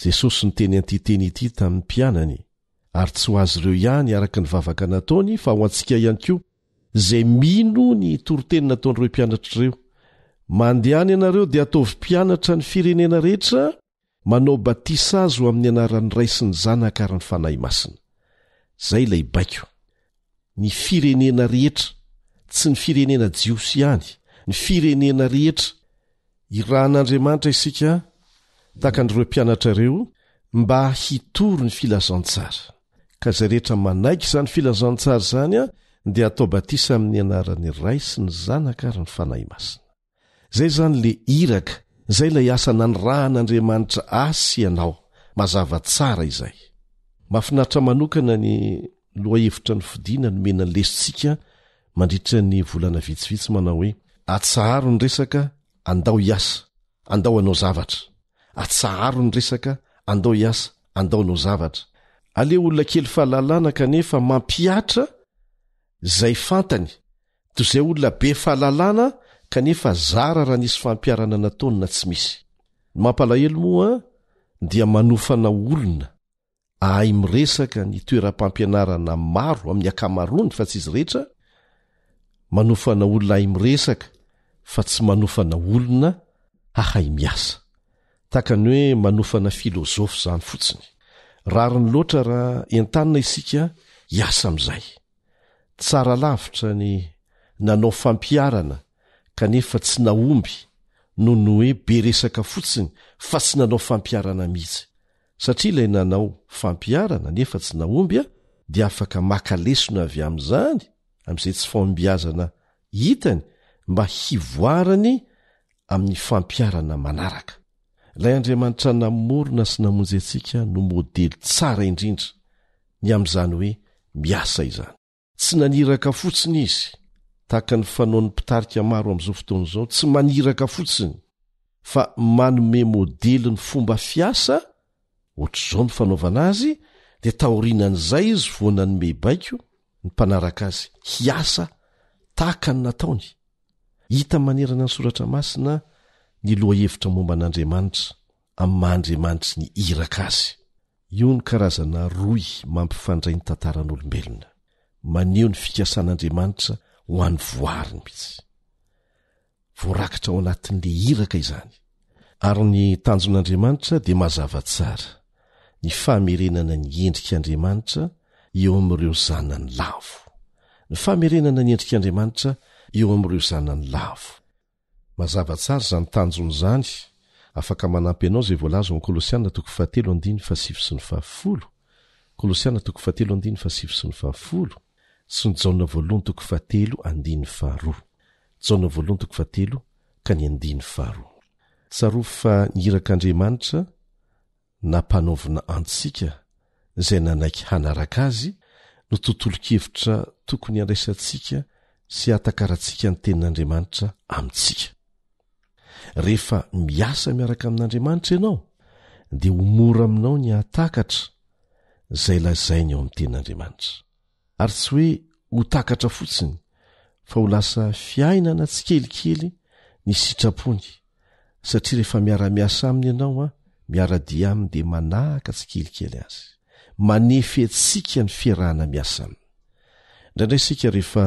Speaker 8: Jesosy niteny an'ity teny ity tamin'ny mpianany, ary tsy ho azy ireo ihany araka ny vavaka nataony fa ho antsika ihany koa, izay mino ny toriteny nataon'ireo mpianatra ireo. Mandehana ianareo dia ataovy mpianatra ny firenena rehetra, manao batisa azy ho amin'ny anaran'ny Ray sy ny Zanaka ary ny Fanahy Masina. Izay ilay baiko. Ny firenena rehetra, tsy ny firenena jiosy ihany, ny firenena rehetra. Irahan'Andriamanitra isika, tahaka an'ireo mpianatra ireo, mba hitory ny filazantsara. Ka izay rehetra manaiky izany filazantsara izany dia atao batisa amin'ny anaran'ny Ray sy ny Zanaka ary ny Fanahy Masina. Izay izany ilay iraka, izay ilay asa nanirahan'Andriamanitra ahy sy ianao. Mazava tsara izay. Mahafinaritra manokana ny lohahevitra nofidina nomena ny lesontsika mandritra ny volana vitsivitsy manao hoe Atsaharo ny resaka, andao hiasa, andao hanao zavatra. Atsaharo ny resaka, andao hiasa, andao hanao zavatra. Aleo olona kely fahalalana kanefa mampihatra izay fantany Toy izay olona be fahalalana kanefa zara raha nisy fampiharana nataony na tsy misy. Ny mampalahelo moa dia manofana olona ahay miresaka ny toeram-pampianarana maro amin'ny ankamaroany fa tsy izy rehetra, manofana olona ahay miresaka fa tsy manofana olona hahay miasa. Tahaka ny hoe manofana filôzôfy izany fotsiny. Rariny loatra raha entanina isika hiasa amin'izay. Tsara lavitra ny nanao fampiharana kanefa tsy nahomby noho ny hoe be resaka fotsiny fa tsy nanao fampiharana mihitsy. Satria ilay nanao fampiharana nefa tsy nahomby dia afaka maka lesona avy amin'izany, amin'izay tsy fahombiazana hitany mba hivoarany amin'ny fampiharana manaraka. Ilay Andriamanitra namorona sy namonjy antsika no modely tsara indrindra ny amin'izany hoe miasa izany. Tsy naniraka fotsiny izy, tahaka ny fanaon'ny mpitarika maro amin'izao fotoana izao, tsy maniraka fotsiny, fa manome modely ny fomba fiasa, ohatr'izao ny fanaovana azy, dia taorianan'izay izy vao nanome baiko ny mpanaraka azy hiasa tahaka ny nataony. Hita manerana ny Soratra Masina ny lohahevitra momba an'Andriamanitra amin'ny maha Andriamanitry ny iraka azy. Io no karazana rohy mampifandray ny tantaran'olombelona. Maneho ny fikasan'Andriamanitra ho an'ny voariny mihitsy. Voarakitra ao anatin'ilay iraka izany. Ary ny tanjon'Andriamanitra dia mazava tsara, ny famerenana ny endrik'Andriamanitra eo amin'ireo zanany lavo. Ny famerenana ny endrik'Andriamanitra eo amin'ireo zanany lavo. Mazava tsara izany tanjona izany, afaka manampy anao izay voalaza ao amin'ny Kolosiana toko fahatelo andininy fahasivy sy ny fahafolo, Kolosiana toko fahatelo andininy fahasivy sy ny fahafolo, sy ny Jaona voalohany toko fahatelo andininy faharoa. Jaona voalohany toko fahatelo ka ny andininy faharoa. Tsarovy fa ny irak'Andriamanitra nampanaovina antsika izay nanaiky hanaraka azy no tontolon-kevitra tokony handraisantsika sy hahatakarantsika ny Tenin'Andriamanitra amintsika. Rehefa miasa miaraka amin'Andriamanitra ianao, dia ho mora aminao ny hahatakatra izay lazainy ao amin'ny Tenin'Andriamanitra. Ary tsy hoe ho takatra fotsiny fa ho lasa fiainana tsikelikely ny sitrapony satria rehefa miara-miasa aminy ianao an, miara-dia aminy dia manahaka tsikelikely azy. Manefy antsika ny fiarahana miasa aminy. Indraindray isika rehefa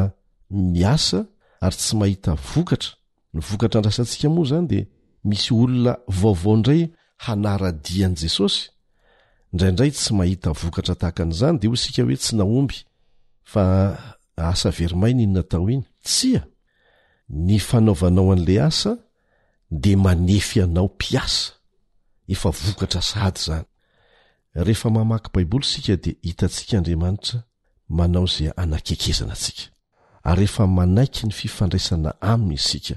Speaker 8: miasa ary tsy mahita vokatra, ny vokatra andrasantsika moa izany dia misy olona vaovao indray hanara-dia an'i Jesosy. Indraindray tsy mahita vokatra tahaka an'izany dia hoy isika hoe tsy nahomby fa asa very maina iny natao iny. Tsia! Ny fanaovanao an'ilay asa dia manefy anao mpiasa. Efa vokatra sahady izany. Rehefa mamaky Baiboly isika dia hitantsika Andriamanitra manao izay hanakekezana antsika. Ary rehefa manaiky ny fifandraisana aminy isika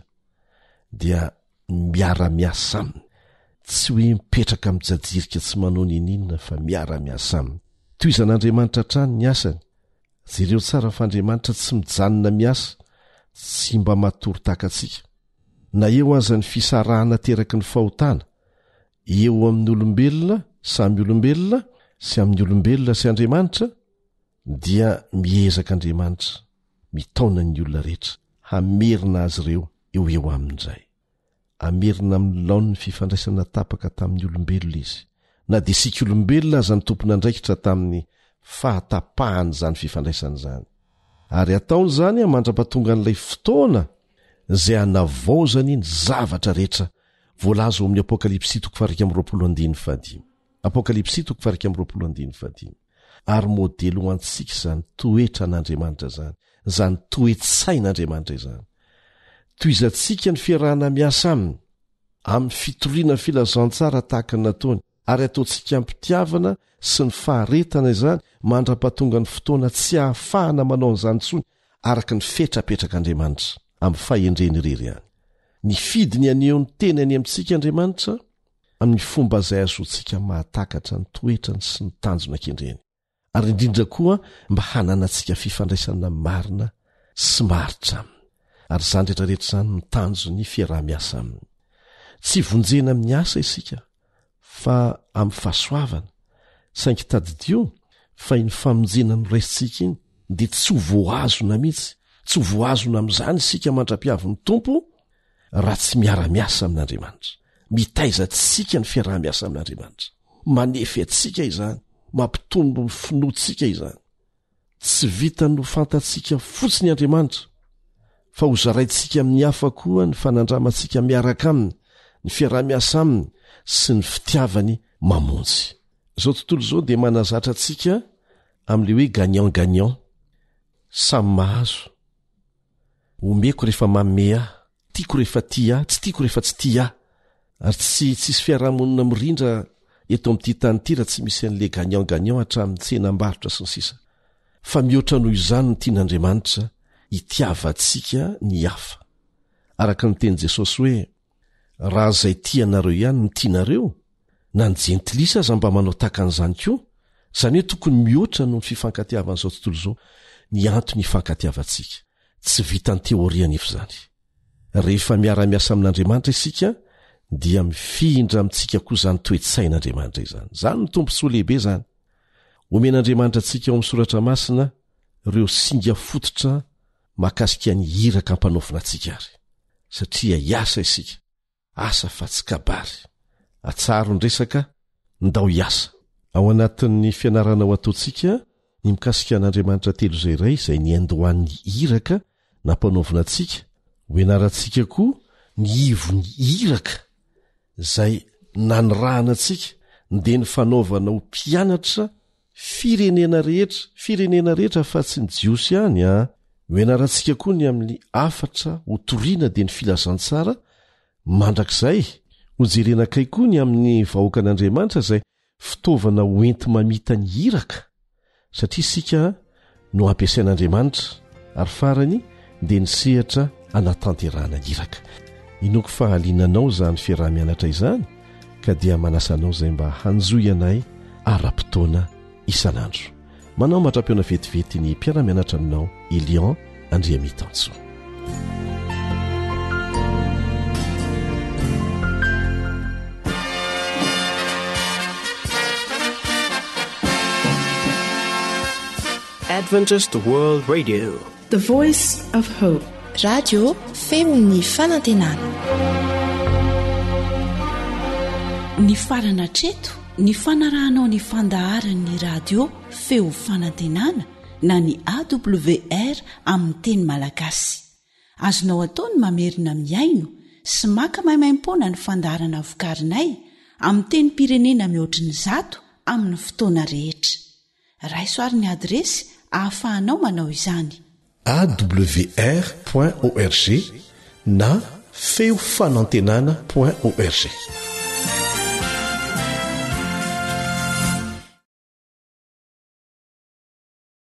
Speaker 8: dia miara-miasa aminy. Tsy hoe mipetraka mijajirika tsy manao n'inon'inona fa miara-miasa aminy. Tohizan'Andriamanitra hatrany ny asany. Jereo tsara fa Andriamanitra tsy mijanona miasa, tsy mba matory tahaka antsika. Na eo aza ny fisarahana ateraky ny fahotana eo amin'ny olombelona. samy olombelona sy amin'ny olombelona sy Andriamanitra dia miezaka Andriamanitra mitaona ny olona rehetra hamerina azy ireo eo eo aminy indray. Hamerina amin'ny laoniny fifandraisana tapaka tamin'ny olombelona izy, na dia isika olombelona aza no tompon'andraikitra tamin'ny fahatapahan'izany fifandraisana izany. Ary hataony izany mandra-pahatongan'ilay fotoana izay hanavaozany ny zavatra rehetra voalaza ao amin'ny Apokalypsy toko faha-21 andininy fahadimy. Apokalypsy toko faha-21 andininy fahadimy. Ary modely ho antsika izany toetra an'Andriamanitra izany, izany toe-tsain'Andriamanitra izany. Tohizantsika ny fiarahana miasa Aminy, amin'ny fitoriana ny filazantsara tahaka ny nataony, ary ataontsika am-pitiavana sy ny faharetana izany mandra-pahatonga ny fotoana tsy hahafahana manao an'izany intsony araka ny fetra apetrak'Andriamanitra, amin'ny fahendreny irery ihany. Nifidy ny haneho ny tenany amintsika Andriamanitra, amin'ny fomba izay ahazoantsika mahatakatra ny toetrany sy ny tanjona kendreny, ary indrindra koa mba hananantsika fifandraisana marina sy maharitra aminy. Ary izany rehetra rehetra izany no tanjon'ny fiaraha-miasa aminy. Tsy vonjena amin'ny asa isika, fa amin'ny fahasoavana, saingy tadidio fa iny famonjena noraisintsika iny dia tsy ho voahazona mihitsy, tsy ho voahazona amin'izany isika mandra-piavin'ny Tompo, raha tsy miara-miasa amin'Andriamanitra. Mitaiza antsika ny fiaraha-miasa amin'Andriamanitra. Manefy antsika izany, mampitombo ny finoantsika izany. Tsy vitan'ny ho fantatsika fotsiny Andriamanitra, fa hozaraintsika amin'ny hafa koa ny fanandramantsika miaraka aminy, ny fiaraha-miasa aminy sy ny fitiavany mamonjy. Izao tontolo izao dia manazatra antsika amin'ilay hoe gagnant-gagnant, samy mahazo. Omeko rehefa manome ahy, tiako rehefa tia ahy, tsy tiako rehefa tsy tia ahy. Ary tsy tsisy fiarahamonina mirindra eto amin'ity tany ity raha tsy misy an'le gagnant gagnant hatramin'ny tsenam-barotra sy ny sisa. Fa mihoatra noho izany ny tian'Andriamanitra hitiavantsika ny hafa. Araka ny tenin'i Jesosy hoe, Raha izay tia anareo ihany no tianareo, na ny jentilisa aza mba manao tahaka an'izany koa, izany hoe tokony mihoatra noho ny fifankatiavan'izao tontolo izao ny antony ifankatiavantsika. Tsy vitan'ny teoria anefa izany. Rehefa miara-miasa amin'Andriamanitra isika dia mifindra amintsika koa izany toe-tsain'Andriamanitra izany. Izany no tombontsoa lehibe izany. Omen'Andriamanitra antsika ao amin'ny Soratra Masina ireo singa fototra mahakasika ny iraka ampanaovina antsika ary, satria hiasa isika. Asa fa tsy kabary. Atsaharo ny resaka, ndao hiasa. Ao anatin'ny fianarana ho ataontsika ny mikasika an'Andriamanitra Telo Izay Iray izay niandohan'ny iraka nampanaovina antsika, ho ianarantsika koa ny ivon'ny iraka izay nanirahana antsika, dia ny fanaovana ho mpianatra Firenena rehetra, firenena rehetra fa tsy ny Jiosy ihany an! Hoianarantsika koa ny amin'ny hafatra hotorina dia ny filazantsara mandrakizay. Hojerena akaiky koa ny amin'ny vahoakan'Andriamanitra izay fitaovana ho enti-mamita ny iraka satria isika no ampiasain'Andriamanitra ary farany dia ny sehatra anatanterahana ny iraka. Inoako fa hahaliana anao izany fiaraha-mianatra izany ka dia manasa anao izay mba hanjohy anay ara-potoana isan'andro. Manao mandra-pihaona vetivety ny mpiara-mianatra aminao Elion Andriamitansoa.
Speaker 1: Adventist World Radio.
Speaker 2: The Voice of Hope.
Speaker 6: Radio Feon'ny Fanantenana.
Speaker 4: Nifarana hatreto ny fanarahanao ny fandaharan'ny radio Feo Fanantenana na ny AWR amin'ny teny malagasy. Azonao atao ny mamerina mihaino sy maka maimaimpoana ny fandaharana vokarinay amin'ny tenim-pirenena mihoatry ny zato amin'ny fotoana rehetra. Raiso ary ny adiresy ahafahanao manao izany.
Speaker 8: Awr point org na feo fanantenana point org.